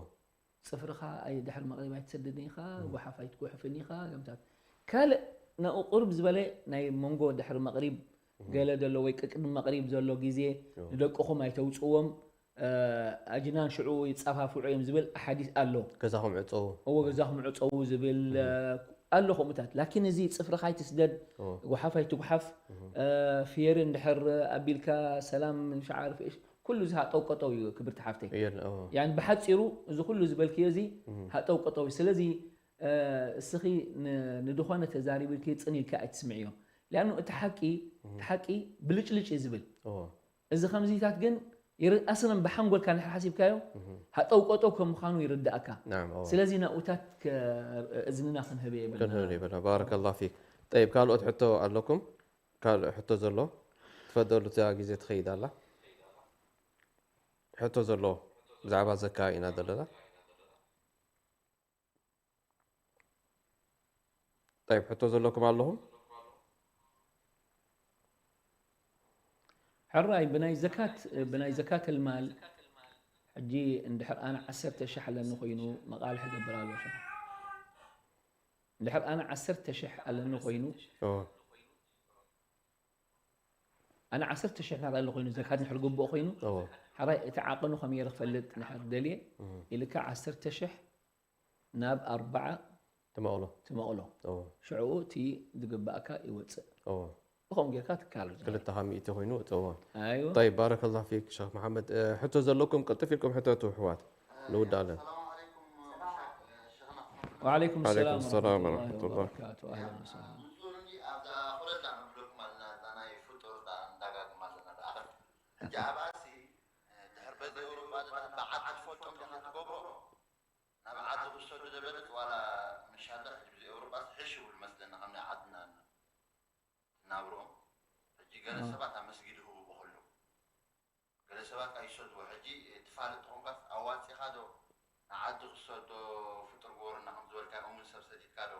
ጽፍርኻ ኣይ-፣ ድሕሪ መቕሪብ ኣይትሰድድን ኢኻ፣ እም። ጓሓፍ ኣይትጉሕፍን ኢኻ፣ ገምታት። ካልእ ናብኡ ቁርብ ዝበለ ናይ መንጎ ድሕሪ መቕሪብ እም። ገለ ዘሎ ወይ ቅድሚ መቕሪብ ዘሎ ግዜ እወ። ንደቅኹም ኣይተውጽዎም፣ እ፣ ኣጅናን ሽዑ ይጻፋፍዑ እዮም ዝብል ሓዲስ ኣሎ። ገዛኹም ዕጸዉ። እወ፣ ገዛኹም ዕጸዉ ዝብል፣ እም። እ፣ ኣሎ ከምኡታት። ላኪን እዚ ጽፍርኻ ኣይትስደድ፣ እወ። ጓሓፍ ኣይትጉሓፍ፣ እም። እ፣ ፍየሪ እንድሕር ኣቢልካ ሰላም ሻዓር ፍእሽ፣ ኩሉ እዚ ሃጠው ቀጠው እዩ ክብርቲ ሓፍተይ። የለ፣ እወ። ያኒ ብሓጺሩ እዚ ኩሉ ዝበልክዮ እዚ እም። ሃጠው ቀጠው እዩ። ስለዚ፣ እ፣ እስኺ ን-፣ ንድኾነ ተዛሪብልኪ ጽን ኢልኪ ኣይትስምዕዮ። ሊኣኑ እቲ ሓቂ፣ እም። እቲ ሓቂ ብልጭልጭ እዩ ዝብል። እወ። እዚ ከምዚታት ግን ይር-፣ ኣስለን ብሓንጎልካ እንድሕር ሓሲብካዮ፣ እህ። ሃጠው ቀጠው ከም ምዃኑ ይርድኣካ። ናም፣ እወ። ስለዚ ናብኡታት ከ-፣ እዝንና ክንህብ የብልና። ክንህብ የብልና። ባረከላሁ ፊክ። ጠይብ፣ ካልኦት ሕቶ ኣለኩም? ካልእ ሕቶ ዘሎ? ትፈደሉ፣ እዛ ግዜ ትኸይድ ኣላ። ሕቶ ዘሎ ብዛዕባ ዘካ ኢና ዘለና። ጠይብ፣ ሕቶ ዘለኩም ኣለኹም? ሕራይ፣ ብናይ ዘካት፣ ብናይ ዘካት ልማል ሕጂ እንድሕር ኣነ ዓሰርተ ሽሕ ኣለኒ ኮይኑ መቓልሕ ገብር ኣሎ ሸ-፣ እንድሕር ኣነ ዓሰርተ ሽሕ ኣለኒ ኮይኑ፣ ኦ። ኣነ ዓሰርተ ሽሕ ናት ኣሎ ኮይኑ ዘካት እንድሕር ግብኦ ኮይኑ፣ ኦ። ሕራይ፣ እቲ ዓቕኑ ከመይ ገይረ ክፈልጥ እንድሕር ደልየ፣ እም። ኢልካ ዓሰርተ ሽሕ ናብ ኣርብዓ ትመቕሎ። ትመቕሎ። እዎ። ሽዑ እቲ ዝግባእካ ይወፅእ። እዎ። ብኸምኡ ጌርካ ትካል። ክልተ ካብ ሚእቲ ኮይኑ፣ እዎ። ኣይወ። ጠይብ፣ ባረከላሁ ፊክ ሸኽ መሓመድ። እ፣ ሕቶ ዘለኩም ቅልጥፍ ኢልኩም ሕተቱ ኣሕዋት። ንውዳእ ኣለና። ሰላም ዓለይኩም ሸኽ፣ ሸኽና። ወዓለይኩም ሰላም ወዓለይኩም ሰላም ወረሕመቱላሂ ወረሕመቱላህ። ወበረካቱ። ኣህለን ወሰህለን። ንጹር እንዲ ኣብዛ ኮለል ዳኣ ንብለኩም ኣለና፣ እዛ ናይ ፍጡር ዳኣ ንዳጋግም ኣለና ዳኣ። ሕጂ ኣብኣሲ፣ እ፣ ድሕር በዚ ቁርባን ዳኣ ብዓዲ ትፈልጦም ዲኻ ትገብሮ? ናብ ዓዲ ክሰዱ ደበለት ዋላ ምሻለ ሕጂ ብዚ ኤውሮጳስ ሕሽ ይብሉ መስለኒ፣ ከም ናይ ዓድና ናብርኦም። ሕጂ ገለ ኣዎ። ሰባት ኣብ መስጊድ ይህቡ ብኸሉ። ገለ ሰባት ኣይሰድዎ። ሕጂ ትፋለጥ ተኾንካስ ኣዋጺኻ ዶ ንዓዲ ክሰዶ ፍጡር ግበሩና ከም ዝበልካ እሙን ሰብ ሰዲድካ ዶ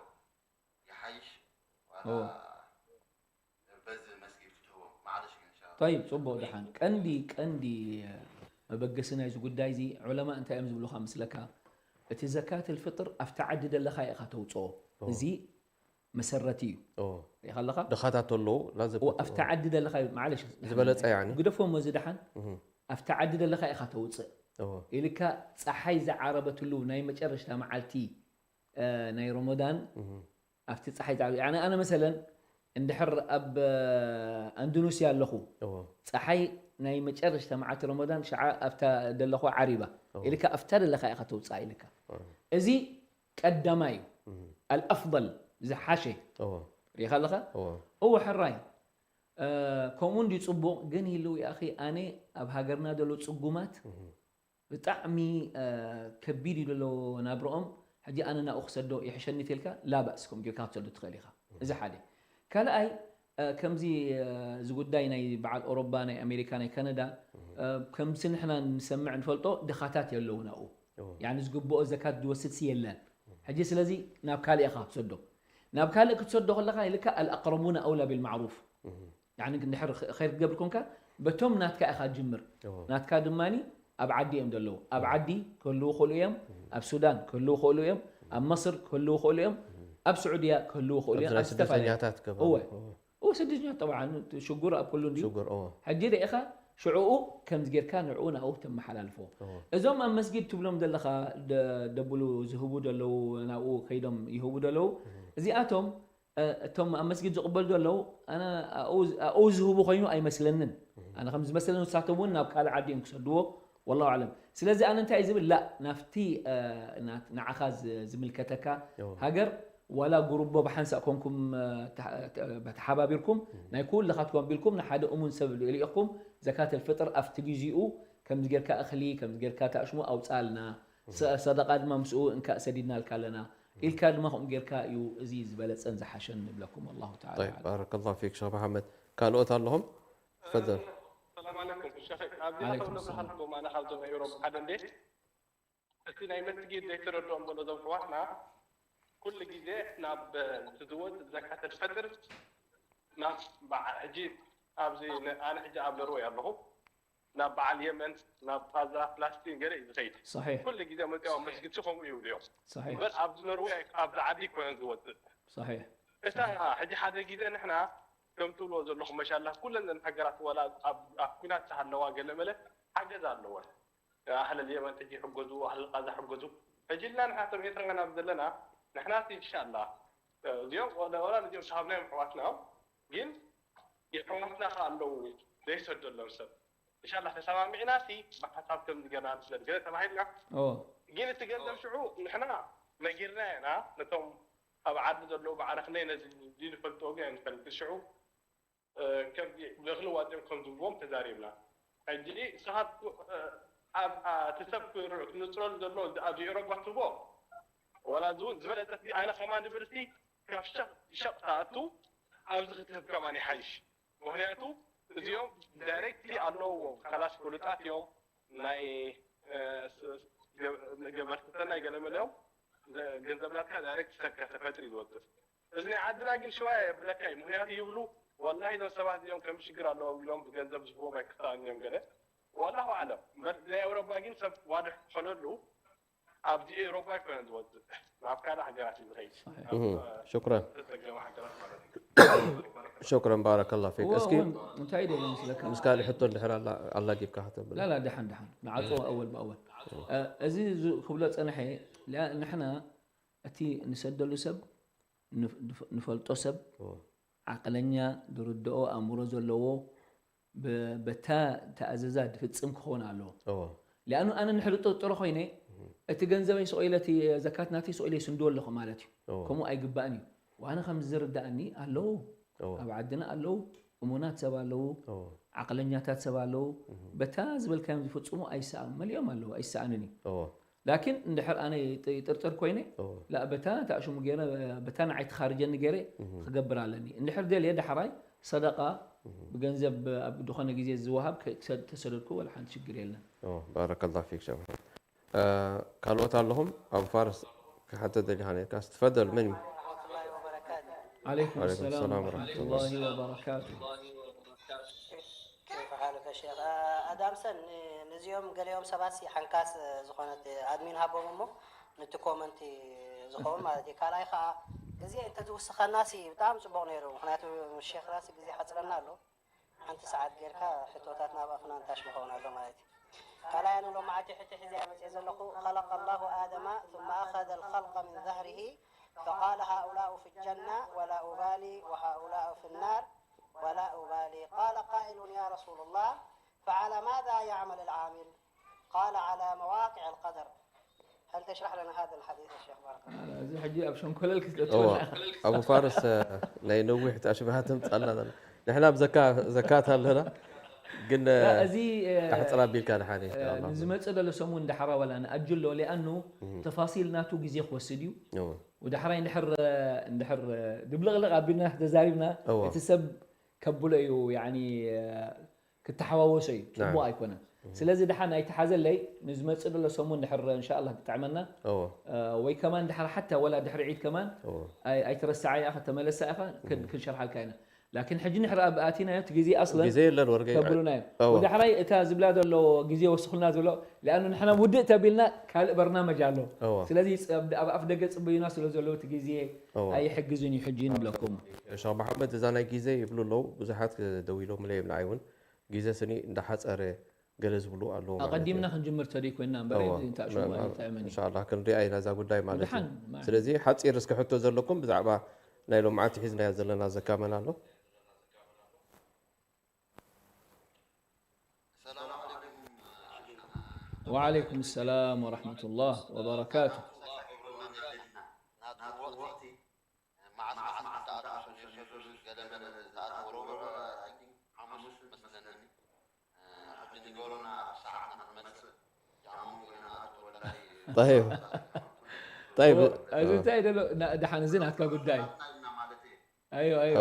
ይሓይሽ? ዋላ እዎ። በዚ መስጊድ ክትህቦም። ማዕለሽ ግን ኢንሻኣላህ። ጠይብ፣ ጽቡቕ፣ ደሓን። ቀንዲ፣ ቀንዲ መበገሲ ናይዚ ጉዳይ እዚ ዑለማ እንታይ እዮም ዝብሉኻ ምስለካ? እቲ ዘካት ልፍጥር ኣብቲ ዓዲ ደለኻ ኢኻ ተውጽኦ። እዎ። እዚ መሰረቲ እዩ። እዎ። ሪኢኻ ኣለኻ? ድኻታት ተለዉ፣ ላዘ-፣ እዎ፣ ኣብቲ ዓዲ ደለኻ እዩ፣ ማዕለሽ፣ ዝበለጸ ያኒ። ግደፎ እሞ እዚ ደሓን። እህ። ኣብቲ ዓዲ ደለኻ ኢኻ ተውጽእ። እዎ። ኢልካ ጸሓይ ዝዓረበትሉ ናይ መጨረሽታ መዓልቲ፣ እ፣ ናይ ረመዳን እህ። ኣብቲ ጸሓይ ዝዓርብ፣ ያኒ ኣነ መሰለን እንድሕር ኣብ፣ እ፣ ኣንዱኑስያ ኣለኹ፣ እዎ። ጸሓይ ናይ መጨረሽታ መዓልቲ ረመዳን ሽዓ ኣብታ ደለኹ ዓሪባ፣ እዎ። ኢልካ ኣብታ ደለኻ ኢኻ ተውጽኣ ኢልካ። እዎ። እዚ ቀዳማይ እዩ። እዎ። ኣልኣፍضል ዝሓሸ። እዎ። ሪኢኻ ኣለኻ? እዎ። እዎ፣ ሕራይ። እ፣ ከምኡ እንድዩ ጽቡቕ፣ ግን ኢሉ፣ ያኺ፣ ኣነ ኣብ ሃገርና ዘሎ ጽጉማት እዎ። ብጣዕሚ፣ እ፣ ከቢድ እዩ ዘሎ ናብርኦም። ሕጂ ኣነ ናብኡ ክሰዶ ይሕሸኒ ተልካ፣ ላ ባእስ፣ ከምኡ ጌርካ ክትሰዶ ትኽእል ኢኻ። እዚ ሓደ። ካልኣይ፣ እ፣ ከምዚ፣ እ፣ እዚ ጉዳይ ናይ በዓል ኦሮባ፣ ናይ ኣሜሪካ፣ ናይ ካናዳ፣ እ፣ ከምዚ ንሕና ንሰምዕ ንፈልጦ ድኻታት የለውን ኣብኡ። እዎ። ያኒ ዝግብኦ ዘካት ዝወስድሲ የለን። ሕጂ ስለዚ ናብ ካልእ ኢኻ ክትሰዶ። ናብ ካልእ ክትሰዶ ከለኻ ኢልካ ኣልኣቅረቡና ኣውላ ቢልማዕሩፍ። እዎ። ያኒ እንድሕር ኸ-፣ ኸይር ክትገብር ኮንካ፣ በቶም ናትካ ኢኻ ጅምር። እዎ። ናትካ ድማኒ ኣብ ዓዲ እዮም ዘለዉ። ኣብ እዎ። ዓዲ ክህልዉ ይኽእሉ እዮም፣ እዎ። ኣብ ሱዳን ክህልዉ ይኽእሉ እዮም፣ ኣብ መስር ክህልዉ ይኽእሉ እዮም፣ እዎ። ኣብ ስዑድያ ክህልዉ ይኽእሉ እዮም፣ ኣብዚ ናይ ኣብ ዝተፈላለየ ስደተኛታት ገበሩ። እወ። እዎ። እዎ፣ ስደተኛታት ጠብዓን ሽጉር ኣብ ኩሉ እንድዩ። ሽጉር፣ እዎ። ሕጂ ርኢኻ ሽዕኡ ከምዚ ጌርካ ንዕኡ ናብኡ ተመሓላልፎ። እዎ። እዞም ኣብ መስጊድ ትብሎም ዘለኻ ደ-፣ ደብሉ ዝህቡ ዘለዉ፣ ናብኡ ከይዶም ይህቡ ዘለዉ፣ እዎ። እዚኣቶም እ፣ እቶም ኣብ መስጊድ ዝቕበሉ ዘለዉ፣ ኣነ ኣብኡ፣ ኣብኡ ዝህቡ ኮይኑ ኣይመስለንን። እህ። ኣነ ከም ዝመስለኒ ንሳቶም እውን ናብ ካልእ ዓዲ እዮም ክሰድዎ፣ ወላሁ ኣዕለም። ስለዚ ኣነ እንታይ ዝብል ላ ናፍቲ ንዓኻ ዝምልከተካ ሃገር ዋላ ጉሩቦ ብሓንሳእ ኮንኩም ተሓባቢርኩም ናይ ኩልኻትኩም ኣቢልኩም ንሓደ እሙን ሰብ ልኢልኢኹም ዘካት ልፍጥር ኣብቲ ግዜኡ ከምዚ ጌርካ እኽሊ ከምዚ ጌርካ ታእሽሙ ኣውፅኣልና ሰደቃ ድማ ምስኡ እንካ ሰዲድናልካ ኣለና ኢልካ ድማ ከምኡ ጌርካ እዩ እዚ ዝበለፀን ዝሓሸን ንብለኩም። ኣላሁ ተዓላ ኣዕለም። ባረከላሁ ፊክ ሸኽ መሓመድ። ካልኦት ኣለኹም? ትፈደል። ሰላም ኣለኩም ሸኽ። ኣብዚኣ ከም ነብርሃልኩም ኣነ ካብ ዞም ኤውሮፓ ሓደ እንዴ እቲ ናይ መስጊድ ዘይተረድኦም ዘሎ ዞም ኣሕዋትና ኩሉ ግዜ ናብ እቲ ዝወፅእ ዘካተል ፈጥር ናብ በዓ- ሕጂ ኣብዚ ነ- ኣነ ሕጂ ኣብ ኖርወይ ኣለኹ ናብ በዓል የመን ናብ ፋዛ ፍላስጢን ገለ እዩ ዝኸይድ صحيح ኩሉ ግዜ መፅኦም መስጊድ ሲ ከምኡ ይብሉ እዮም صحيح እምበር ኣብዚ ኖርወይ ኣብዚ ዓዲ ኣይኮነን ዝወፅእ صحيح እታ ሕጂ ሓደ ግዜ ንሕና ከም ትብልዎ ዘለኹም መሻላ ኩለን እዘን ሃገራት ወላ ኣብ ኣብ ኩናት ተሃለዋ ገለ መለ ሓገዝ ኣለወን ኣህለል የመን ሕጂ ይሕገዙ ኣህለል ቃዛ ይሕገዙ ሕጂ ኢልና ንሕና ሰብ ኤርትራውያን ኣብ ዘለና ንሕና ሲ እንሻላ እዚኦም ወላ ወላ ነዚኦም ተሃብናዮም ኣሕዋትና እዮም ግን የሕዋትና ከ ኣለዉ ዘይሰደሎም ሰብ እንሻላ ተሰማሚዕና ሲ ብሓሳብ ከም ዝገና ንስደድ ገለ ተባሂልና ኦ ግን እቲ ገንዘብ ሽዑ ንሕና ነጊርና ኢና ነቶም ኣብ ዓዲ ዘለዉ ባዕርኽነይ ነዚ ንፈልጥዎ ግን ኣይንፈልጥ ሽዑ ከምዚ ብእኽሊ ዋፂኦም ከም ዝብዎም ተዛሪብና ሕጂ ንስኻት እቲ ሰብ ክንጽረሉ ዘሎ ኣብዚ ኤሮፓ ትቦ ወላ እዚ እውን ዝበለጠ ኣነ ከማን ድብል ሲ ካብ ሸቕ ሸቕ ተኣቱ ኣብዚ ክትህብ ከማን ይሓይሽ ምክንያቱ እዚኦም ዳይሬክትሊ ኣለውዎ ካላስ ፍሉጣት እዮም ናይ ገበርቲ ሰናይ ገለመለ እዮም ገንዘብ ናትካ ዳይሬክት ሰካ ተፈጥሪ ዝወፅእ እዚ ናይ ዓድና ግን ሽዋ የብለካ እዩ ምክንያቱ ይብሉ ወላሂ እዞም ሰባት እዚኦም ከም ሽግር ኣለዎም ኢሎም ብገንዘብ ዝህቦም ኣይክሰኣን እዮም ገለ ወላሁ ኣዕለም እምበር ናይ ኣውሮፓ ግን ሰብ ዋድሕ ክኾነሉ ኣብዚ ኤውሮፓ ኣይኮነን ዝወፅእ ናብ ካልእ ሃገራት እዩ ዝኸይድ صحيح እህ፣ ሽኩረን ተፀገመ ሃገራት ማለት እዩ ሽኩረን ባረከላ ፊክ። هو እስኪ هو እንታይ ደለ ምስለካ ምስ ካልእ ሕቶ እንድሕር ኣላ- ኣላጊብካ ከተብል لا لا دحن دحن نعطوه أول بأول እዚ ዝ- ክብሎ ፀንሐ ላ- ንሕና እቲ ንሰደሉ ሰብ ንፍ- ንፍ- ንፈልጦ ሰብ እዎ፣ ዓቅለኛ ዝርድኦ ኣእምሮ ዘለዎ ብ- በታ ተኣዘዛ ድፍፅም ክኸውን ኣለዎ። እዎ፣ ሊኣኑ ኣነ ንሕሪ ጥርጥሮ ኮይነ እቲ ገንዘበይ ስቕ ኢለ እቲ ዘካት ናተይ ስቕ ኢለ ይስንድዎ ኣለኹ ማለት እዩ። እዎ፣ ከምኡ ኣይግባእን እዩ። ዋነ ከም ዝርዳእኒ ኣለዉ እዎ፣ ኣብ ዓድና ኣለዉ እሙናት ሰብ ኣለዉ እዎ፣ ዓቅለኛታት ሰብ ኣለዉ እህ፣ በታ ዝበልካዮም ዝፍፅሙ ኣይሰኣኑ መሊኦም ኣለዉ ኣይሰኣንን እዩ። እዎ፣ ላኪን እንድሕር ኣነ ይጥ- ይጥርጥር ኮይነ እዎ፣ ላ በታ ተኣሽሙ ገይረ በታ ንዓይ ትኻርጀኒ ገይረ እህ፣ ክገብር ኣለኒ እንድሕር ደልየ ዳሕራይ ሰደቃ እህ። ብገንዘብ ኣብ ዝኾነ ግዜ ዝወሃብ ከ- ክሰ- ተሰደድኩ ወላ ሓንቲ ሽግር የለን። እዎ፣ ባረከላ ፊክ ሸኽ መሓመድ። ካልኦት ኣለኹም ኣብ ፋርስ ክሓተት ደሊኻ ነርካ ስትፈደል መን እዩ? عليكم وعليكم السلام السلام ورحمة ورحمة الله وبركاته كيف حالك يا شيخ؟ ኣዳምሰን ነዚኦም ገሊኦም ሰባት ሲ ሓንካስ ዝኾነት ኣድሚን ሃቦም እሞ ነቲ ኮመንቲ ዝኸውን ማለት እዩ ካልኣይ ከዓ ግዜ እንተዝውስኸና ሲ ብጣዕሚ ፅቡቅ ነይሩ ምክንያቱ ሼክና ሲ ግዜ ሓፅረና ኣሎ ሓንቲ ሰዓት ጌርካ ሕቶታት ናብ ኣፍና እንታሽ ምኸውን ኣሎ ማለት እዩ ካልኣይ ኣነ ሎማዓቲ ሕቶ ሒዘ መፅእ ዘለኹ خلق الله آدم ثم أخذ الخلق من ظهره فقال هؤلاء في الجنة ولا أبالي وهؤلاء في النار ولا أبالي قال قائل يا رسول الله فعلى ماذا يعمل العامل قال على مواقع القدر هل تشرح لنا هذا الحديث يا شيخ بارك الله እዚ ሕጂ ኣብ ሸንኮለል እዎ፣ ክትእትወና ኣቡ ፋርስ ናይ ነዊሕ ኣሽብሃ ተምፅኣልና ዘላ ንሕና ኣብ ዘካ- ዘካት ኣለና ግን እዚ ኣሕፅር ኣቢልካ ድሓን ንዝመፅእ ዘሎ ሰሙን ዳሕራ ዋላ ንኣጅሎ ሊኣኑ ተፋሲል ናቱ ግዜ ክወስድ እዩ እዎ፣ ወዳሕራይ እንድሕር እንድሕር ድብልቕልቕ ኣቢልና ተዛሪብና እዎ። እቲ ሰብ ከብሎ እዩ ያኒ ክተሓዋወሶ እዩ ፅቡቅ ናም። ኣይኮነን ስለዚ ድሓን ኣይተሓዘለይ ንዝመፅእ ዘሎ ሰሙን ድሕር እንሻላ ክጥዕመና እዎ፣ ወይ ከማን ድሕር ሓታ ወላ ድሕሪ ዒድ ከማን እዎ። ኣይ- ኣይትረስዓ ኢኻ ተመለሳ ኢኻ ክን- ክንሸርሓልካ ኢና ላኪን ሕጂ ንሕር ኣብ ኣቲናዮ እቲ ግዜ ኣስለን ግዜ የለን ወርገ ከብሉና እዮም እዎ። ወዳሕራይ እታ ዝብላ ዘሎ ግዜ ወስኹልና ዝብሎ ሊኣኑ ንሕና ውድእ ተቢልና ካልእ በርናመጅ ኣሎ እዎ። ስለዚ ፅ- ኣብ ኣፍ ደገ ፅበዩና ስለ ዘለዉ እቲ ግዜ እዎ። ኣይሕግዝን እዩ ሕጂ ንብለኩም ሸኽ መሓመድ እዛ ናይ ግዜ ይብሉ ኣለዉ ብዙሓት ደው ኢሎምለ እዮም ንዓይ እውን ግዜ ስኒ እንዳሓፀረ ገለ ዝብሉ ኣለዉ ማለት እዩ። ኣቐዲምና ክንጅምር ተደይ ኮይንና እምበር እዎ። እዚ እንታይ ሽሙ ኣይጥዕምን እዩ እንሻላ ክንሪኣ ኢና እዛ ጉዳይ ማለት እዩ ድሓን፣ ማይ። ስለዚ ሓፂር እስከ ሕቶ ዘለኩም ብዛዕባ ናይ ሎምዓንቲ ሒዝናዮ ዘለና ዘካመን ኣሎ السلام عليكم. ወዓለይኩም ሰላም ወረሕመቱላህ ወበረካቱ። طيب. طيب. እዚ እንታይ ደሎ ና- ደሓን፣ እዚ ናትካ ጉዳይ። ኣይዋ ኣይዋ።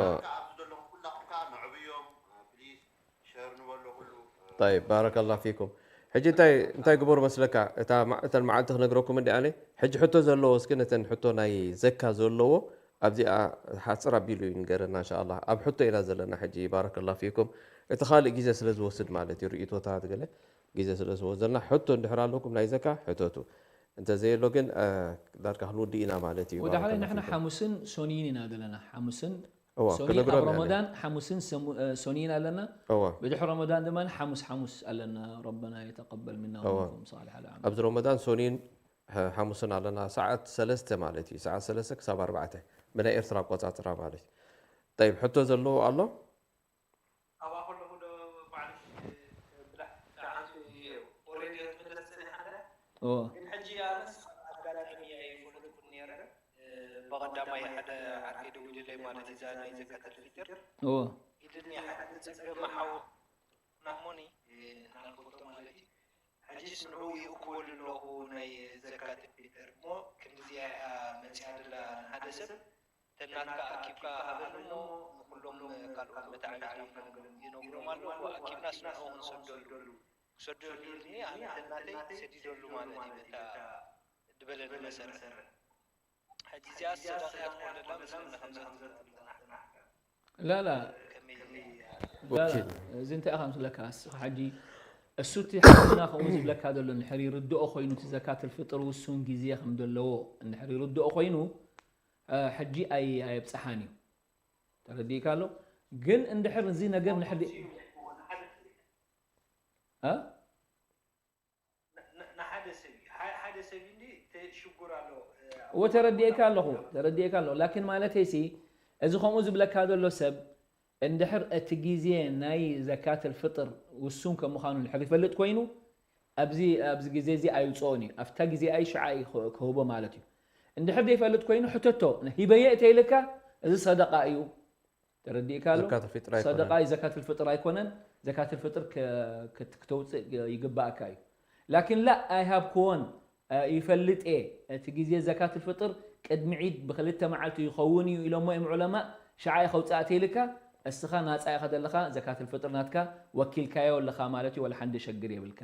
طيب، بارك الله فيكم. ሕጂ እንታይ እንታይ ግበሩ መስለካ፣ እታ ማ- እተን መዓልቲ ክነግረኩም እንዲ ኣነ። ሕጂ ሕቶ ዘለዎ፣ እስኪ ነተን ሕቶ ናይ ዘካ ዘለዎ ኣብዚኣ ሓፅር ኣቢሉ ይንገረና እንሻላ። ኣብ ሕቶ ኢና ዘለና ሕጂ። ባረከላ ፊኩም። እቲ ካልእ ግዜ ስለ ዝወስድ ማለት እዩ፣ ርእቶታት ገለ ግዜ ስለ ዝወስደልና፣ ሕቶ እንድሕር ኣለኩም ናይ ዘካ ሕተቱ። እንተዘየሎ ግን እ፣ ዳርጋ ክንውድእ ኢና ማለት እዩ። ወዳሕለ ባረከላ ንሕና ፊኩም። ሓሙስን ሶኒን ኢና ዘለና። ሓሙስን እዋ ሶኒ ክነግሮም ኣብ ኢና። ረመዳን ሓሙስን ሰሙ- እ፣ ሶኒን ኣለና። እዋ ብድሕሪ ረመዳን ድማ ሓሙስ ሓሙስ ኣለና። ረበና የተቀበል ምና እዋ ወሚንኩም ሳሊሕ ኣልዓመል። ኣብዚ ረመዳን ሶኒን ሐ- ሓሙስን ኣለና፣ ሰዓት ሰለስተ ማለት እዩ። ሰዓት ሰለስተ ክሳብ ኣርባዕተ ብናይ ኤርትራ ኣቆጻጽራ ማለት እዩ። ጠይብ፣ ሕቶ ዘለዎ ኣሎ? ኣብኣ ከለኹ ዶ ባዕልሽ ብላዕ ብጣዕሚ ኦሬዲ ክትምለስ ጸኒሓ እንዳ እዎ ግን ሕጂ ኣነስ ኣጋጣሚ ኣይፈለጥኩን ነይረ። ብቐዳማይ ሓደ ዓርከይ ደዊሉለይ ማለት እዛ ናይ ዘካተል ፊጥር እዎ ኢልኒ ሓደ ጸገም ሓው ናሞኒ ናልኮቶ ማለት እዩ። ሕጂስ ንዕኡ ይእክበሉ ኣለኹ ናይ ዘካተል ፊጥር እሞ ክንድዚኣ እያ መጺኣ ደላ ንሓደ ሰብ ተናትካ ኣኪብካ ሃበኒ እሞ ንኩሎም ካልኦት መታዕቢት ይነግሮም ኣለኹ ኣኪብናስ ንዕኡ ክንሰደሉ ክሰደሉ ኢልኒ ኣነ ተናተይ ሰዲደሉ ማለት እዩ በታ ድበለኒ መሰረት ሕጂ እዚኣ ሰደቃ እያ ትኾን ደላ መስለኒ ከምዛ ትብል ጽናሕትና ላላ ከመይ ላላ ኦኬ። እዚ እንታይ ኢኻ ምስለካ ንስኻ ሕጂ እሱ እቲ ሓውና ከምኡ ዝብለካ ዘሎ እንድሕር ይርድኦ ኮይኑ እቲ ዘካት ልፍጥር ውሱን ግዜ ከም ዘለዎ እንድሕር ይርድኦ ኮይኑ እ፣ ሕጂ ኣይ ኣየብፅሓን እዩ ተረዲእካ ኣሎ ግን እንድሕር እዚ ነገር ንሕዲ እ? ንሓደ ሰብ እዩ ሓደ ሰብ እንዲ ሽጉር ኣሎ እዎ ተረዲኤካ ኣለኹ ተረዲኤካ ኣለኹ ላኪን ማለተይሲ እዚ ከምኡ ዝብለካ ዘሎ ሰብ እንድሕር እቲ ግዜ ናይ ዘካት ልፍጥር ውሱን ከም ምዃኑ እንድሕር ይፈልጥ ኮይኑ ኣብዚ ኣብዚ ግዜ እዚ ኣይውፅኦን እዩ ኣብታ ግዜ ኣይ ሽዓ እዩ ክህቦ ማለት እዩ እንድሕር ዘይፈልጥ ኮይኑ ሕተቶ ሂበየ እተይልካ እዚ ሰደቃ እዩ ተረዲእካ ኣሎ ዘካት ፊጥር ኣይኮነን። ሰደቃ እዩ ዘካት ልፍጥር ኣይኮነን ዘካት ልፍጥር ከ- ከት- ክተውፅእ ይግባእካ እዩ ላኪን ላ ኣይሃብክዎን እ፣ ይፈልጥ እየ እቲ ግዜ ዘካት ልፍጥር ቅድሚ ዒድ ብክልተ መዓልቲ ይኸውን እዩ ኢሎሞ እዮም ዑለማ ሸዓ ከውፅእ ኣተይልካ እስኻ ናፃ ኢኻ ዘለኻ ዘካት ልፍጥር ናትካ ወኪልካዮ ኣለኻ ማለት እዩ ወላ ሓንደ ሸግር የብልካ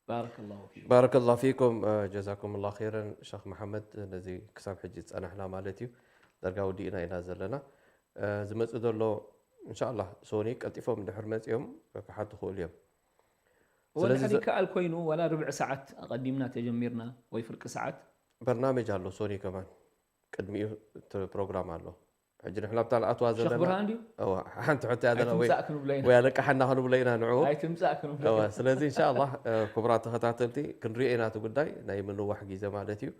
ባረከላሁ ፊኩም ባረከላሁ ፊኩም ጀዛኩም ላ ኸይረን ሸኽ መሓመድ ነዚ ክሳብ ሕጂ ዝፀናሕና ማለት እዩ ደርጋ ውዲእና ኢና ዘለና ዝመፅእ ዘሎ እንሻላ ሶኒ ቀልጢፎም እንድሕር መፂኦም ክሓቱ ክእሉ እዮም ወላ ሕድ ይከኣል ኮይኑ ወላ ርብዒ ሰዓት ኣቐዲምና ተጀሚርና ወይ ፍርቂ ሰዓት በርናሜጅ ኣሎ ሶኒ ከማን ቅድሚኡ ፕሮግራም ኣሎ ሕጂ ንሕና ብታ ልኣትዋ ዘለና ብርሃን ድዩ ሓንቲ ሕቶ እያ ዘለና ወይ ኣይትምፃእ ክንብሎ ኢና ወይ ኣለቃሓና ክንብሎ ኢና ንዑ ኣይትምፃእ ክንብሎ እወ ኢና ስለዚ እንሻላ ክቡራት ተኸታተልቲ ክንሪኦ ኢና እቲ ጉዳይ ናይ ምንዋሕ ግዜ ማለት እዩ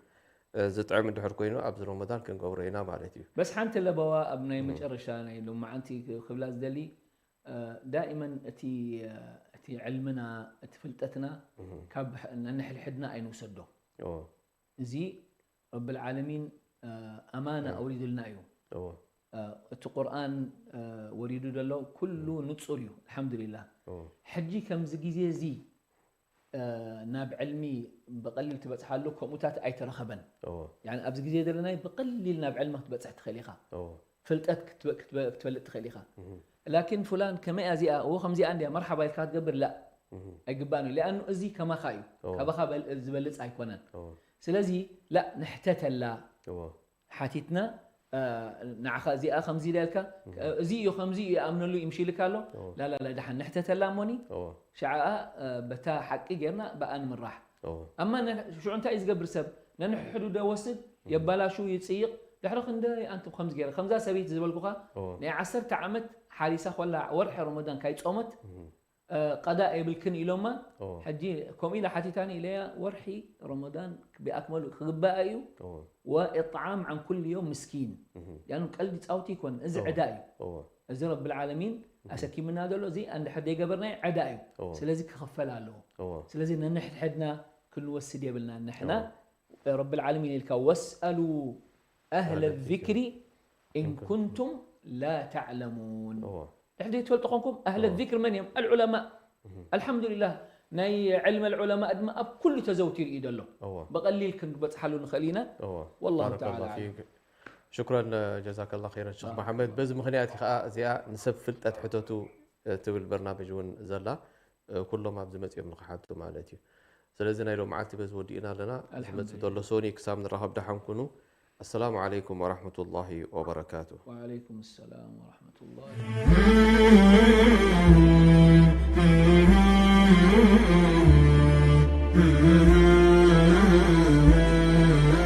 ዝጥዕም እንድሕር ኮይኑ ኣብዚ ረመዳን ክንገብሮ ኢና ማለት እዩ በስ ሓንቲ ለበዋ ኣብ ናይ መጨረሻ ናይ ሎማዓንቲ ክብላ ዝደሊ ዳእመን እቲ እቲ ዕልምና እቲ ፍልጠትና ካብ ነንሕድሕድና ኣይንውሰዶ እወ እዚ ረቢ ልዓለሚን ኣማና ኣውሪዱልና እዩ እወ እቲ ቁርኣን ወሪዱ ዘሎ ኩሉ ንፁር እዩ ኣልሓምዱሊላህ እወ ሕጂ ከምዚ ግዜ እዚ ናብ ዕልሚ ብቐሊል ትበፅሓሉ ከምኡታት ኣይተረኸበን እወ ያኒ ኣብዚ ግዜ ዘለናይ ብቐሊል ናብ ዕልሚ ክትበፅሕ ትኽእል ኢኻ እወ ፍልጠት ክትበ- ክትበ- ክትፈልጥ ትኽእል ኢኻ እህ ላኪን ፉላን ከመይ እያ እዚኣ እዎ ከምዚኣ እንዲያ መርሓባ ኢልካ ክትገብር ላ እህ ኣይግባን እዩ ሊኣኑ እዚ ከማኻ እዩ እወ ካባኻ በል- ዝበልፅ ኣይኮነን እወ ስለዚ ላ ንሕተተላ እወ ሓቲትና እ፣ ንዓኻ እዚኣ ከምዚ ኢላ ኢልካ እዚ እዩ ከምዚ እዩ ይኣምነሉ ይምሽልካ ኣሎ እወ ላላላ ድሓን ንሕተተላ እሞኒ እወ ሸዓኣ እ፣ በታ ሓቂ ጌርና ብኣ ንምራሕ እወ ኣማ ነ- ሽዑ እንታይ እዩ ዝገብር ሰብ ነንሕሕዱ ደ ወስድ የባላሹ ይፅይቕ ድሕሪ ክንደይ ኣንቱም ከምዚ ገይረ ከምዛ ሰበይቲ ዝበልኩኻ እወ ናይ ዓሰርተ ዓመት ሓሪሳ ኮላ ወርሒ ረመዳን ካይፆመት እህ እ፣ ቀዳ የብልክን ኢሎማ እወ ሕጂ ከምኡ ኢላ ሓቲታኒ ኢለያ ወርሒ ረመዳን ብኣክመሉ ክግባኣ እዩ እወ ወኢጥዓም ዓን ኩል ዮም ምስኪን እህ ያኑ ቀልዲ ፃውቲ ይኮን እዚ እወ ዕዳ እዩ እወ እዚ ረቢ ልዓለሚን ኣሰኪምና ዘሎ እዚ እንድሕር ዘይገበርናዮ ዕዳ እዩ። እዎ። ስለዚ ክኽፈል ኣለዎ። እዎ ስለዚ ነንሕድሕድና ክንወስድ የብልና። ንሕና እዎ። ረብ ዓለሚን ኢልካ ወስኣሉ ኣህለ ኣህለ ዚክሪ ኢን ኩንቱም ላ ተዕለሙን። እዎ ድሕሪ ዘይትፈልጡ ኮንኩም ኣህለ ዚክር መን እዮም? ኣልዑለማ። ኣልሓምዱሊላህ ናይ ዕልመ ኣልዑለማ ድማ ኣብ ኩሉ ተዘውቲሩ እዩ ዘሎ። እዎ ብቐሊል ክንበፅሓሉ ንኽእል ኢና። እዎ ወላሁ ባረከላሁ ተዓላ ፊክ። ሽክረን ጀዛከላ ኸይረን ሸኽ መሓመድ። በዚ ምኽንያት እዩ ከዓ እዚኣ ንሰብ ፍልጠት ሕተቱ ትብል በርናምጅ እውን ዘላ ኩሎም ኣብዚ መፂኦም ንክሓቱ ማለት እዩ። ስለዚ ናይ ሎም መዓልቲ በዚ ወዲእና ኣለና። ዝመፅእ ዘሎ ሶኒ ክሳብ ንራኸብ ደሓን ኩኑ። ኣሰላሙ ዓለይኩም ወራሕመቱላሂ ወበረካቱ። ወዓለይኩም ሰላም ወራሕመቱላሂ